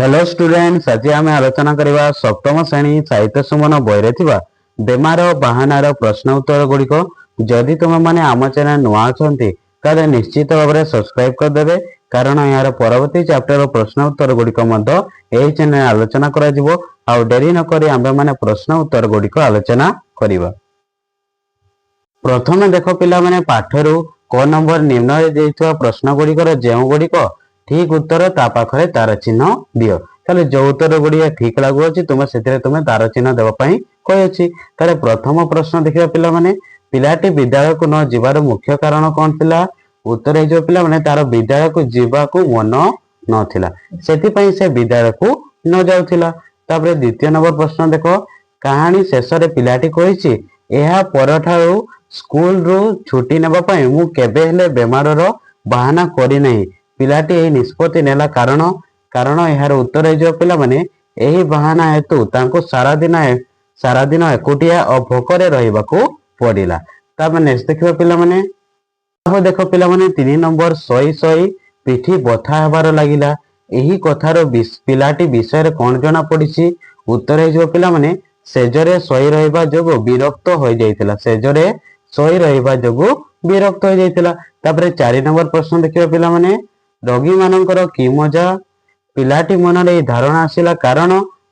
Hello students, ଆଜି ଆମେ ଆଲୋଚନା କରିବା ସପ୍ତମ ଶ୍ରେଣୀ ସାହିତ୍ୟ ସୁମନ ବହିରେ ଥିବା ବେମାର ବାହାନାର ପ୍ରଶ୍ନ ଉତ୍ତର ଗୁଡ଼ିକ। ଯଦି ତୁମେମାନେ ଆମ ଚ୍ୟାନେଲ ନୂଆ ଅଛନ୍ତି, ତାହେଲେ ନିଶ୍ଚିତ ଭାବରେ ସବସ୍କ୍ରାଇବ କରିଦେବେ, କାରଣ ଏହାର ପରବର୍ତ୍ତୀ ଚାପ୍ଟର ପ୍ରଶ୍ନ ଉତ୍ତର ଗୁଡ଼ିକ ମଧ୍ୟ ଏହି ଚ୍ୟାନେଲ ଆଲୋଚନା କରାଯିବ। ଆଉ ଡେରି ନକରି ଆମ୍ଭେମାନେ ପ୍ରଶ୍ନ ଉତ୍ତର ଗୁଡ଼ିକ ଆଲୋଚନା କରିବା। ପ୍ରଥମେ ଦେଖ ପିଲାମାନେ, ପାଠରୁ କ ନମ୍ବର, ନିମ୍ନରେ ଦେଇଥିବା ପ୍ରଶ୍ନ ଗୁଡ଼ିକର ଯେଉଁ ଗୁଡ଼ିକ ଠିକ ଉତ୍ତର ତା ପାଖରେ ତାର ଚିହ୍ନ ଦିଅ। ତାହେଲେ ଯୋଉ ଉତ୍ତର ଗୁଡ଼ିକ ଠିକ ଲାଗୁଅଛି, ତୁମେ ସେଥିରେ ତୁମେ ତାର ଚିହ୍ନ ଦେବା ପାଇଁ କହିଅଛି। ତାହେଲେ ପ୍ରଥମ ପ୍ରଶ୍ନ ଦେଖିବା ପିଲାମାନେ, ପିଲାଟି ବିଦ୍ୟାଳୟକୁ ନ ଯିବାର ମୁଖ୍ୟ କାରଣ କଣ ଥିଲା? ଉତ୍ତର ହେଇଯିବ ପିଲାମାନେ, ତାର ବିଦ୍ୟାଳୟକୁ ଯିବାକୁ ମନ ନଥିଲା, ସେଥିପାଇଁ ସେ ବିଦ୍ୟାଳୟକୁ ନ ଯାଉଥିଲା। ତାପରେ ଦ୍ୱିତୀୟ ନମ୍ବର ପ୍ରଶ୍ନ ଦେଖ, କାହାଣୀ ଶେଷରେ ପିଲାଟି କହିଛି, ଏହା ପରଠାରୁ ସ୍କୁଲରୁ ଛୁଟି ନେବା ପାଇଁ ମୁଁ କେବେ ହେଲେ ବେମାରର ବାହାନା କରିନାହିଁ। ପିଲାଟି ଏହି ନିଷ୍ପତ୍ତି ନେଲା କାରଣ? କାରଣ ଏହାର ଉତ୍ତର ହେଇଯିବ ପିଲାମାନେ, ଏହି ବାହାନା ହେତୁ ତାଙ୍କୁ ସାରାଦିନ ଏକୁଟିଆ ଓ ଭୋକରେ ରହିବାକୁ ପଡିଲା। ତାପରେ ନେକ୍ସଟ ଦେଖିବା ପିଲାମାନେ। ତାପରେ ଦେଖ ପିଲାମାନେ, 3 ନମ୍ବର, ଶୋଇ ଶୋଇ ପିଠି ବଥା ହେବାର ଲାଗିଲା। ଏହି କଥାର ପିଲାଟି ବିଷୟରେ କଣ ଜଣା ପଡିଛି? ଉତ୍ତର ହେଇଯିବ ପିଲାମାନେ, ଶେଯରେ ଶୋଇ ରହିବା ଯୋଗୁ ବିରକ୍ତ ହୋଇଯାଇଥିଲା। ଶେଯରେ ଶୋଇ ରହିବା ଯୋଗୁ ବିରକ୍ତ ହୋଇଯାଇଥିଲା। ତାପରେ 4 ନମ୍ବର ପ୍ରଶ୍ନ ଦେଖିବା ପିଲାମାନେ, ରୋଗୀମାନଙ୍କର କି ମଜା? ପିଲାଟି ମନରେ ଏହି ଧାରଣା ଆସିଲା କାରଣ?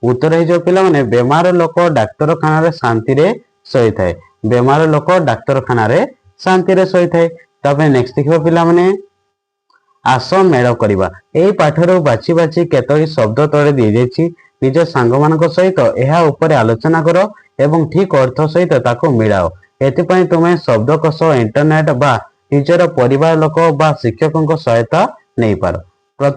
ଉତ୍ତର ହେଇଯିବ ପିଲାମାନେ, ବେମାର ଲୋକ ଡାକ୍ତରଖାନାରେ ଶାନ୍ତିରେ ଶୋଇଥାଏ। ବେମାର ଲୋକ ଡାକ୍ତରଖାନାରେ ଶାନ୍ତିରେ ଶୋଇଥାଏ। ତାପରେ ନେକ୍ସଟ ଦେଖିବା ପିଲାମାନେ, ଆସ ମେଳ କରିବା। ଏହି ପାଠରୁ ବାଛି ବାଛି କେତୋଟି ଶବ୍ଦ ତଳେ ଦିଆଯାଇଛି। ନିଜ ସାଙ୍ଗମାନଙ୍କ ସହିତ ଏହା ଉପରେ ଆଲୋଚନା କର ଏବଂ ଠିକ ଅର୍ଥ ସହିତ ତାକୁ ମିଳାଅ। ଏଥିପାଇଁ ତୁମେ ଶବ୍ଦକୋଷ, ଇଣ୍ଟରନେଟ ବା ନିଜର ପରିବାର ଲୋକ ବା ଶିକ୍ଷକଙ୍କ ସହାୟତା ନେଇପାର।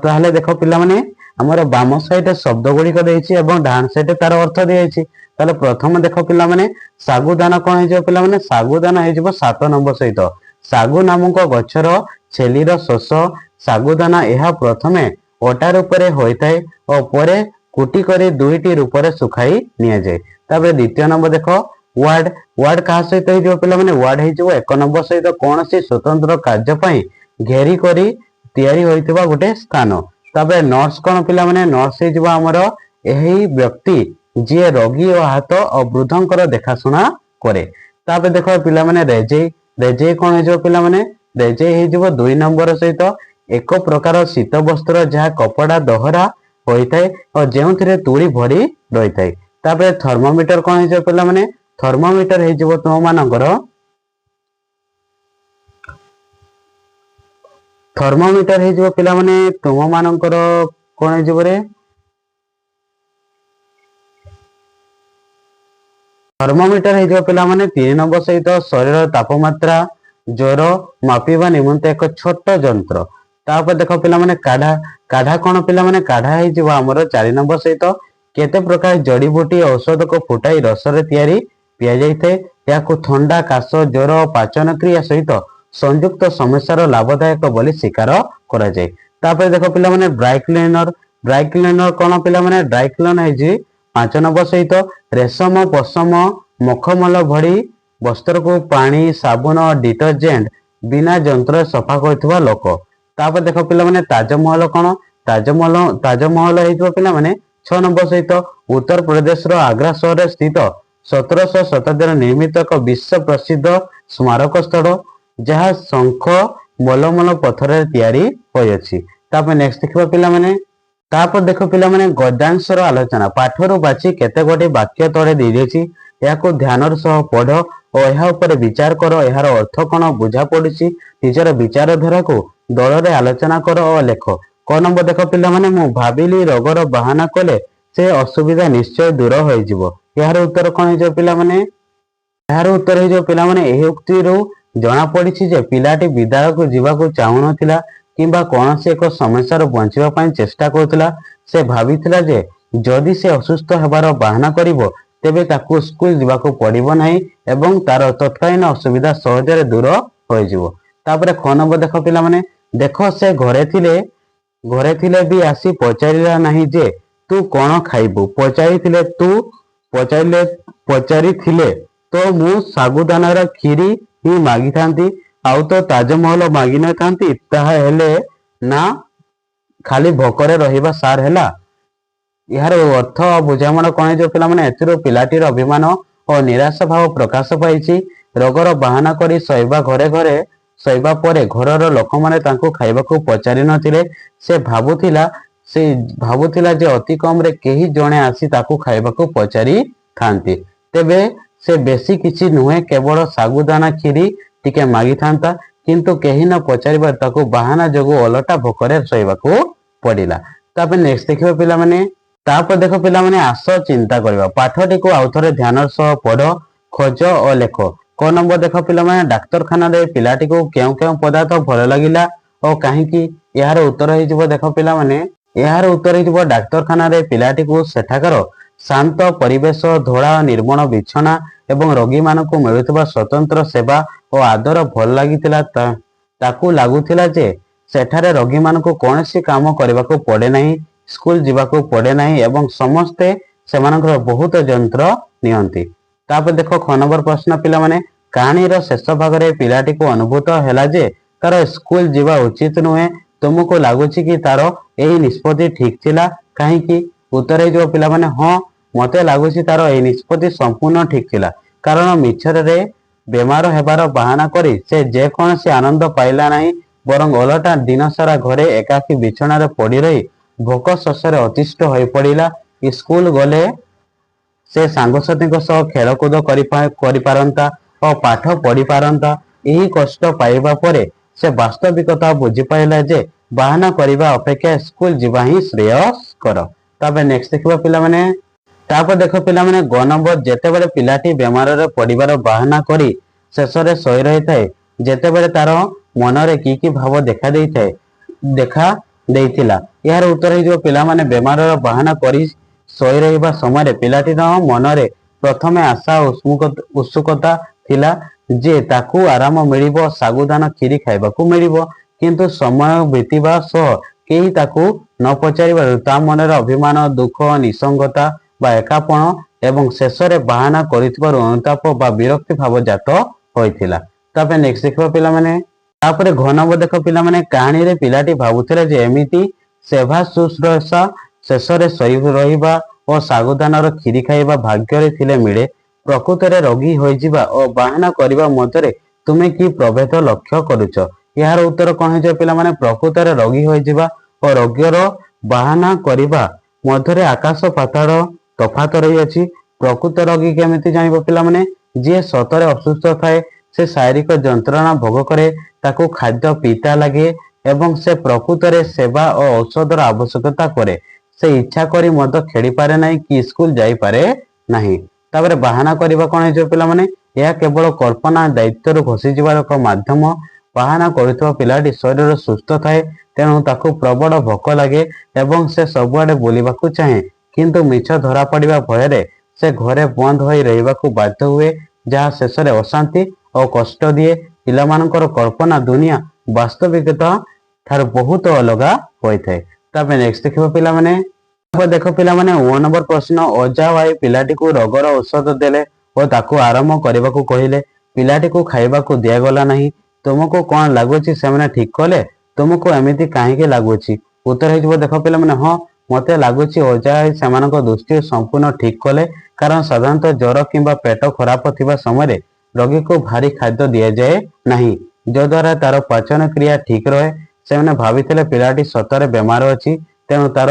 ତାହେଲେ ଦେଖ ପିଲାମାନେ, ଆମର ବାମ ସାଇଡରେ ଶବ୍ଦ ଗୁଡିକ ଦେଇଛି ଏବଂ ଡାହାଣ ସାଇଡରେ ତାର ଅର୍ଥ ଦିଆଯାଇଛି। ତାହେଲେ ପ୍ରଥମ ଦେଖ ପିଲାମାନେ, ସାଗୁଦାନା କଣ ହେଇଯିବ ପିଲାମାନେ? ସାଗୁଦାନା ହେଇଯିବ 7 ନମ୍ବର ସହିତ, ସାଗୁ ନାମକ ଗଛର ଛେଲିର ଶୋଷ। ସାଗୁଦାନା ଏହା ପ୍ରଥମେ ଅଟା ରୂପରେ ହୋଇଥାଏ ଓ ପରେ କୁଟି କରି ଦୁଇଟି ରୂପରେ ଶୁଖାଇ ନିଆଯାଏ। ତାପରେ ଦ୍ୱିତୀୟ ନମ୍ବର ଦେଖ, ୱାର୍ଡ। ୱାର୍ଡ କାହା ସହିତ ହେଇଯିବ ପିଲାମାନେ? ୱାର୍ଡ ହେଇଯିବ 1 ନମ୍ବର ସହିତ, କୌଣସି ସ୍ୱତନ୍ତ୍ର କାର୍ଯ୍ୟ ପାଇଁ ଘେରି କରି ତିଆରି ହୋଇଥିବା ଗୋଟେ ସ୍ଥାନ। ତାପରେ ନର୍ସ କଣ ପିଲାମାନେ? ନର୍ସ ହେଇଯିବ ଆମର ଏହି ବ୍ୟକ୍ତି ଯିଏ ରୋଗୀ ଓ ଆହତ ଓ ବୃଦ୍ଧଙ୍କର ଦେଖାଶୁଣା କରେ। ତାପରେ ଦେଖ ପିଲାମାନେ, ରେଜେଇ। ରେଜେଇ କଣ ହେଇଯିବ ପିଲାମାନେ? ରେଜେଇ ହେଇଯିବ 2 ନମ୍ବର ସହିତ, ଏକ ପ୍ରକାର ଶୀତ ବସ୍ତ୍ର ଯାହା କପଡ଼ା ଦୋହରା ହୋଇଥାଏ ଓ ଯେଉଁଥିରେ ତୁଳି ଭରି ରହିଥାଏ। ତାପରେ ଥର୍ମୋମିଟର କଣ ହେଇଯିବ ପିଲାମାନେ? ଥର୍ମୋମିଟର ହେଇଯିବ ତୁମମାନଙ୍କର, ଥର୍ମୋମିଟର ହେଇଯିବ ପିଲାମାନେ ତୁମମାନଙ୍କର କଣ ହେଇଯିବ ରେ? ଥର୍ମୋମିଟର ହେଇଯିବ ପିଲାମାନେ 3 ନମ୍ବର ସହିତ, ଶରୀରର ତାପମାତ୍ରା, ଜ୍ୱର ମାପିବା ନିମନ୍ତେ ଏକ ଛୋଟ ଯନ୍ତ୍ର। ତାପରେ ଦେଖ ପିଲାମାନେ, କାଢା। କାଢା କଣ ପିଲାମାନେ? କାଢା ହେଇଯିବ ଆମର 4 ନମ୍ବର ସହିତ, କେତେ ପ୍ରକାର ଜଡିବୁଟି ଔଷଧକୁ ଫୁଟାଇ ରସରେ ତିଆରି ପିଆଯାଇଥାଏ। ଏହାକୁ ଥଣ୍ଡା, କାଶ, ଜ୍ୱର ଓ ପାଚନ କ୍ରିୟା ସହିତ ସଂଯୁକ୍ତ ସମସ୍ୟାର ଲାଭଦାୟକ ବୋଲି ସ୍ୱୀକାର କରାଯାଏ। ତାପରେ ଦେଖ ପିଲାମାନେ, ଡ୍ରାଇ କ୍ଲିନର। ଡ୍ରାଇ କ୍ଲିନର କଣ ପିଲାମାନେ? ଡ୍ରାଇ କ୍ଲିନର ହେଇଛି 5 ନମ୍ବର ସହିତ, ରେଶମ, ପଶମ, ମଖମଲ ଭଳି ବସ୍ତ୍ରକୁ ପାଣି, ସାବୁନ, ଡିଟରଜେଣ୍ଟ ବିନା ଯନ୍ତ୍ରରେ ସଫା କରୁଥିବା ଲୋକ। ତାପରେ ଦେଖ ପିଲାମାନେ, ତାଜମହଲ କଣ? ତାଜମହଲ, ତାଜମହଲ ହେଇଥିବ ପିଲାମାନେ 6 ନମ୍ବର ସହିତ, ଉତ୍ତରପ୍ରଦେଶର ଆଗ୍ରା ସହରରେ ସ୍ଥିତ 1700 ଶତାବ୍ଦୀରେ ନିର୍ମିତ ଏକ ବିଶ୍ୱ ପ୍ରସିଦ୍ଧ ସ୍ମାରକ ସ୍ଥଳ, ଯାହା ଶଙ୍ଖ ମଲମଲ ପଥରରେ ତିଆରି ହୋଇଅଛି। ତାପରେ ନେକ୍ସଟ ଦେଖିବା ପିଲାମାନେ। ତାପରେ ଦେଖ ପିଲାମାନେ, ଗଦ୍ୟାଂଶର ଆଲୋଚନା। ପାଠରୁ ବାଛି କେତେ ଗୋଟି ବାକ୍ୟ ତଳେ ଦେଇଯାଇଛି। ଏହାକୁ ଧ୍ୟାନର ସହ ପଢ ଓ ଏହା ଉପରେ ବିଚାର କର। ଏହାର ଅର୍ଥ କଣ ବୁଝା ପଡୁଛି? ନିଜର ବିଚାରଧାରାକୁ ଦଳରେ ଆଲୋଚନା କର ଓ ଲେଖ। କ ନମ୍ବର ଦେଖ ପିଲାମାନେ, ମୁଁ ଭାବିଲି ରୋଗର ବାହାନା କଲେ ସେ ଅସୁବିଧା ନିଶ୍ଚୟ ଦୂର ହୋଇଯିବ। ଏହାର ଉତ୍ତର କଣ ହେଇଯିବ ପିଲାମାନେ? ଏହାର ଉତ୍ତର ହେଇଯିବ ପିଲାମାନେ, ଏହି ଉକ୍ତିରୁ ଜଣା ପଡିଛି ଯେ ପିଲାଟି ବିଦ୍ୟାଳୟକୁ ଯିବାକୁ ଚାହୁଁନଥିଲା କିମ୍ବା କୌଣସି ଏକ ସମସ୍ୟାରୁ ବଞ୍ଚିବା ପାଇଁ ଚେଷ୍ଟା କରୁଥିଲା। ସେ ଭାବିଥିଲା ଯେ ଯଦି ସେ ଅସୁସ୍ଥ ହେବାର ବାହାନା କରିବ, ତେବେ ତାକୁ ସ୍କୁଲ ଯିବାକୁ ପଡିବ ନାହିଁ ଏବଂ ତାର ତତ୍କାଳୀନ ଅସୁବିଧା ସହଜରେ ଦୂର ହୋଇଯିବ। ତାପରେ ଖ ନମ୍ବର ଦେଖ ପିଲାମାନେ, ଦେଖ ସେ ଘରେ ଥିଲେ ବି ଆସି ପଚାରିଲା ନାହିଁ ଯେ ତୁ କଣ ଖାଇବୁ। ପଚାରିଥିଲେ ତୁ ପଚାରିଲେ ପଚାରିଥିଲେ ତ ମୁଁ ସାଗୁଦାନାର କ୍ଷୀରି ହିଁ ମାଗିଥାନ୍ତି, ଆଉ ତ ତାଜମହଲ ମାଗିନଥାନ୍ତି। ତାହା ହେଲେ ନା ଖାଲି ଭୋକରେ ରହିବା ସାର ହେଲା। ଏହାର ଅର୍ଥ ବୁଝାମଣା କଣ ହେଇଯିବ ପିଲାମାନେ? ଏଥିରୁ ପିଲାଟିର ଅଭିମାନ ଓ ନିରାଶ ଭାବ ପ୍ରକାଶ ପାଇଛି। ରୋଗର ବାହାନା କରି ଶୋଇବା ଘରେ ଘରେ ଶୋଇବା ପରେ ଘରର ଲୋକମାନେ ତାଙ୍କୁ ଖାଇବାକୁ ପଚାରି ନଥିଲେ। ସେ ଭାବୁଥିଲା ଯେ ଅତି କମରେ କେହି ଜଣେ ଆସି ତାକୁ ଖାଇବାକୁ ପଚାରିଥାନ୍ତି। ତେବେ ସେ ବେଶୀ କିଛି ନୁହେଁ, କେବଳ ସାଗୁଦାନା କ୍ଷୀରି ଟିକେ ମାଗିଥାନ୍ତା। କିନ୍ତୁ କେହି ନ ପଚାରିବାରୁ ତାକୁ ବାହାନା ଯୋଗୁଁ ଓଲଟା ଭୋକରେ ଶୋଇବାକୁ ପଡିଲା। ତାପରେ ନେକ୍ସଟ ଦେଖିବା ପିଲାମାନେ। ତାପରେ ଦେଖ ପିଲାମାନେ, ଆସ ଚିନ୍ତା କରିବା। ପାଠଟିକୁ ଆଉଥରେ ଧ୍ୟାନ ସହ ପଢ, ଖୋଜ ଓ ଲେଖ। କ ନମ୍ବର ଦେଖ ପିଲାମାନେ, ଡାକ୍ତରଖାନାରେ ପିଲାଟିକୁ କେଉଁ କେଉଁ ପଦାର୍ଥ ଭଲ ଲାଗିଲା ଓ କାହିଁକି? ଏହାର ଉତ୍ତର ହେଇଯିବ, ଦେଖ ପିଲାମାନେ, ଏହାର ଉତ୍ତର ହେଇଯିବ, ଡାକ୍ତରଖାନାରେ ପିଲାଟିକୁ ସେଠାକାର ଶାନ୍ତ ପରିବେଶ, ଧଳା ନିର୍ମଳ ବିଛଣା ଏବଂ ରୋଗୀମାନଙ୍କୁ ମିଳୁଥିବା ସ୍ୱତନ୍ତ୍ର ସେବା ଓ ଆଦର ଭଲ ଲାଗିଥିଲା। ତାକୁ ଲାଗୁଥିଲା ଯେ ସେଠାରେ ରୋଗୀମାନଙ୍କୁ କୌଣସି କାମ କରିବାକୁ ପଡେ ନାହିଁ, ସ୍କୁଲ ଯିବାକୁ ପଡେ ନାହିଁ ଏବଂ ସମସ୍ତେ ସେମାନଙ୍କର ବହୁତ ଯତ୍ନ ନିଅନ୍ତି। ତାପରେ ଦେଖ ଖ ନମ୍ବର ପ୍ରଶ୍ନ ପିଲାମାନେ, କାହାଣୀର ଶେଷ ଭାଗରେ ପିଲାଟିକୁ ଅନୁଭୂତ ହେଲା ଯେ ତାର ସ୍କୁଲ ଯିବା ଉଚିତ ନୁହେଁ। ତୁମକୁ ଲାଗୁଛି କି ତାର ଏହି ନିଷ୍ପତ୍ତି ଠିକ ଥିଲା? କାହିଁକି? ଉତ୍ତର ହେଇଯିବ ପିଲାମାନେ, ହଁ, ମତେ ଲାଗୁଛି ତାର ଏହି ନିଷ୍ପତ୍ତି ସମ୍ପୂର୍ଣ୍ଣ ଠିକ ଥିଲା। କାରଣ ମିଛରେ ବେମାର ହେବାର ବାହାନା କରି ସେ ଯେକୌଣସି ଆନନ୍ଦ ପାଇଲା ନାହିଁ, ବରଂ ଓଲଟା ଦିନସାରା ଘରେ ଏକାକୀ ବିଛଣାରେ ପଡି ରହି ଭୋକ ଶୋଷରେ ଅତିଷ୍ଠ ହୋଇପଡ଼ିଲା। ସ୍କୁଲ ଗଲେ ସେ ସାଙ୍ଗସାଥୀଙ୍କ ସହ ଖେଳକୁଦ କରିପାରନ୍ତା ଓ ପାଠ ପଢିପାରନ୍ତା। ଏହି କଷ୍ଟ ପାଇବା ପରେ ସେ ବାସ୍ତବିକତା ବୁଝିପାରିଲା ଯେ ବାହାନା କରିବା ଅପେକ୍ଷା ସ୍କୁଲ ଯିବା ହିଁ ଶ୍ରେୟସ୍କର। ତାପରେ ନେକ୍ସଟ ଦେଖିବା ପିଲାମାନେ। ତାପରେ ଦେଖ ପିଲାମାନେ, ଗ ନମ୍ବର, ଯେତେବେଳେ ପିଲାଟି ବେମାରରେ ପଡିବାର ବାହାନା କରି ଶେଷରେ ଶୋଇ ରହିଥାଏ, ଯେତେବେଳେ ତାର ମନରେ କି କି ଭାବ ଦେଖା ଦେଇଥିଲା? ଏହାର ଉତ୍ତର ହେଇଯିବ ପିଲାମାନେ, ବେମାରର ବାହାନା କରି ଶୋଇ ରହିବା ସମୟରେ ପିଲାଟିର ମନରେ ପ୍ରଥମେ ଆଶା ଉତ୍ସୁକତା ଥିଲା ଯେ ତାକୁ ଆରାମ ମିଳିବ, ସାଗୁଦାନା କ୍ଷୀରି ଖାଇବାକୁ ମିଳିବ। କିନ୍ତୁ ସମୟ ବିତିବା ସହ କେହି ତାକୁ ନ ପଚାରିବାରୁ ତା ମନରେ ଅଭିମାନ, ଦୁଃଖ, ନିସଙ୍ଗତା ବା ଏକାପଣ ଏବଂ ଶେଷରେ ବାହାନା କରିଥିବାରୁ ଅନୁତାପ ବା ବିରକ୍ତି ଭାବ ଜାତ ହୋଇଥିଲା। ତାପରେ ନେକ୍ସଟ ଦେଖିବା ପିଲାମାନେ। ତାପରେ ଘ ନମ୍ବର ଦେଖ ପିଲାମାନେ, କାହାଣୀରେ ପିଲାଟି ଭାବୁଥିଲା ଯେ ଏମିତି ସେବା ଶୁଶ୍ରୂଷା, ଶେଷରେ ଶୋଇ ରହିବା ଓ ସାଗୁଦାନାର କ୍ଷୀରି ଖାଇବା ଭାଗ୍ୟରେ ଥିଲେ ମିଳେ। ପ୍ରକୃତରେ ରୋଗୀ ହୋଇଯିବା ଓ ବାହାନା କରିବା ମଧ୍ୟରେ ତୁମେ କି ପ୍ରଭେଦ ଲକ୍ଷ୍ୟ କରୁଛ? ଏହାର ଉତ୍ତର କଣ ହେଇଯିବ ପିଲାମାନେ? ପ୍ରକୃତରେ ରୋଗୀ ହୋଇଯିବା ଓ ରୋଗର ବାହାନା କରିବା ମଧ୍ୟରେ ଆକାଶ ପାତାଳ ତଫାତ ରହିଅଛି। ପ୍ରକୃତ ରୋଗୀ କେମିତି ଜାଣିବ ପିଲାମାନେ? ଯିଏ ସତରେ ଅସୁସ୍ଥ ଥାଏ, ସେ ଶାରୀରିକ ଯନ୍ତ୍ରଣା ଭୋଗ କରେ, ତାକୁ ଖାଦ୍ୟ ପିତା ଲାଗେ ଏବଂ ସେ ପ୍ରକୃତରେ ସେବା ଓ ଔଷଧର ଆବଶ୍ୟକତା କରେ। ସେ ଇଚ୍ଛା କରି ମଧ୍ୟ ଖେଳିପାରେ ନାହିଁ କି ସ୍କୁଲ ଯାଇପାରେ ନାହିଁ। ତାପରେ ବାହାନା କରିବା କଣ ହେଇଯିବ ପିଲାମାନେ? ଏହା କେବଳ କଳ୍ପନା ଦାୟିତ୍ୱରୁ ଖସିଯିବାର ଏକ ମାଧ୍ୟମ। ବାହାନା କରୁଥିବା ପିଲାଟି ଶରୀର ସୁସ୍ଥ ଥାଏ, ତେଣୁ ତାକୁ ପ୍ରବଳ ଭୋକ ଲାଗେ ଏବଂ ସେ ସବୁଆଡେ ବୁଲିବାକୁ ଚାହେଁ। କିନ୍ତୁ ମିଛ ଧରା ପଡିବା ଭୟରେ ସେ ଘରେ ବନ୍ଦ ହୋଇ ରହିବାକୁ ବାଧ୍ୟ ହୁଏ, ଯାହା ଶେଷରେ ଅଶାନ୍ତି ଓ କଷ୍ଟ ଦିଏ। ପିଲାମାନଙ୍କର କଳ୍ପନା ଦୁନିଆ ବାସ୍ତବିକତା ଠାରୁ ବହୁତ ଅଲଗା ହୋଇଥାଏ। ତାପରେ ନେକ୍ସଟ ଦେଖିବ ପିଲାମାନେ। ତାପରେ ଦେଖ ପିଲାମାନେ, ଓ ନମ୍ବର ପ୍ରଶ୍ନ, ଅଜା ଆଈ ପିଲାଟିକୁ ରୋଗର ଔଷଧ ଦେଲେ ଓ ତାକୁ ଆରାମ କରିବାକୁ କହିଲେ। ପିଲାଟିକୁ ଖାଇବାକୁ ଦିଆଗଲା ନାହିଁ। ତୁମକୁ କଣ ଲାଗୁଛି, ସେମାନେ ଠିକ କଲେ? ତୁମକୁ ଏମିତି କାହିଁକି ଲାଗୁଛି? ଉତ୍ତର ହେଇଯିବ, ଦେଖ ପିଲାମାନେ, ହଁ, ମତେ ଲାଗୁଛି ଅଜା ଆଈ ସେମାନଙ୍କ ଦୃଷ୍ଟିରୁ ସମ୍ପୂର୍ଣ୍ଣ ଠିକ କଲେ। କାରଣ ସାଧାରଣତଃ ଜ୍ୱର କିମ୍ବା ପେଟ ଖରାପ ଥିବା ସମୟରେ ରୋଗୀକୁ ଭାରି ଖାଦ୍ୟ ଦିଆଯାଏ ନାହିଁ, ଯଦ୍ୱାରା ତାର ପାଚନ କ୍ରିୟା ଠିକ ରହେ। ସେମାନେ ଭାବିଥିଲେ ପିଲାଟି ସତରେ ବେମାର ଅଛି, ତେଣୁ ତାର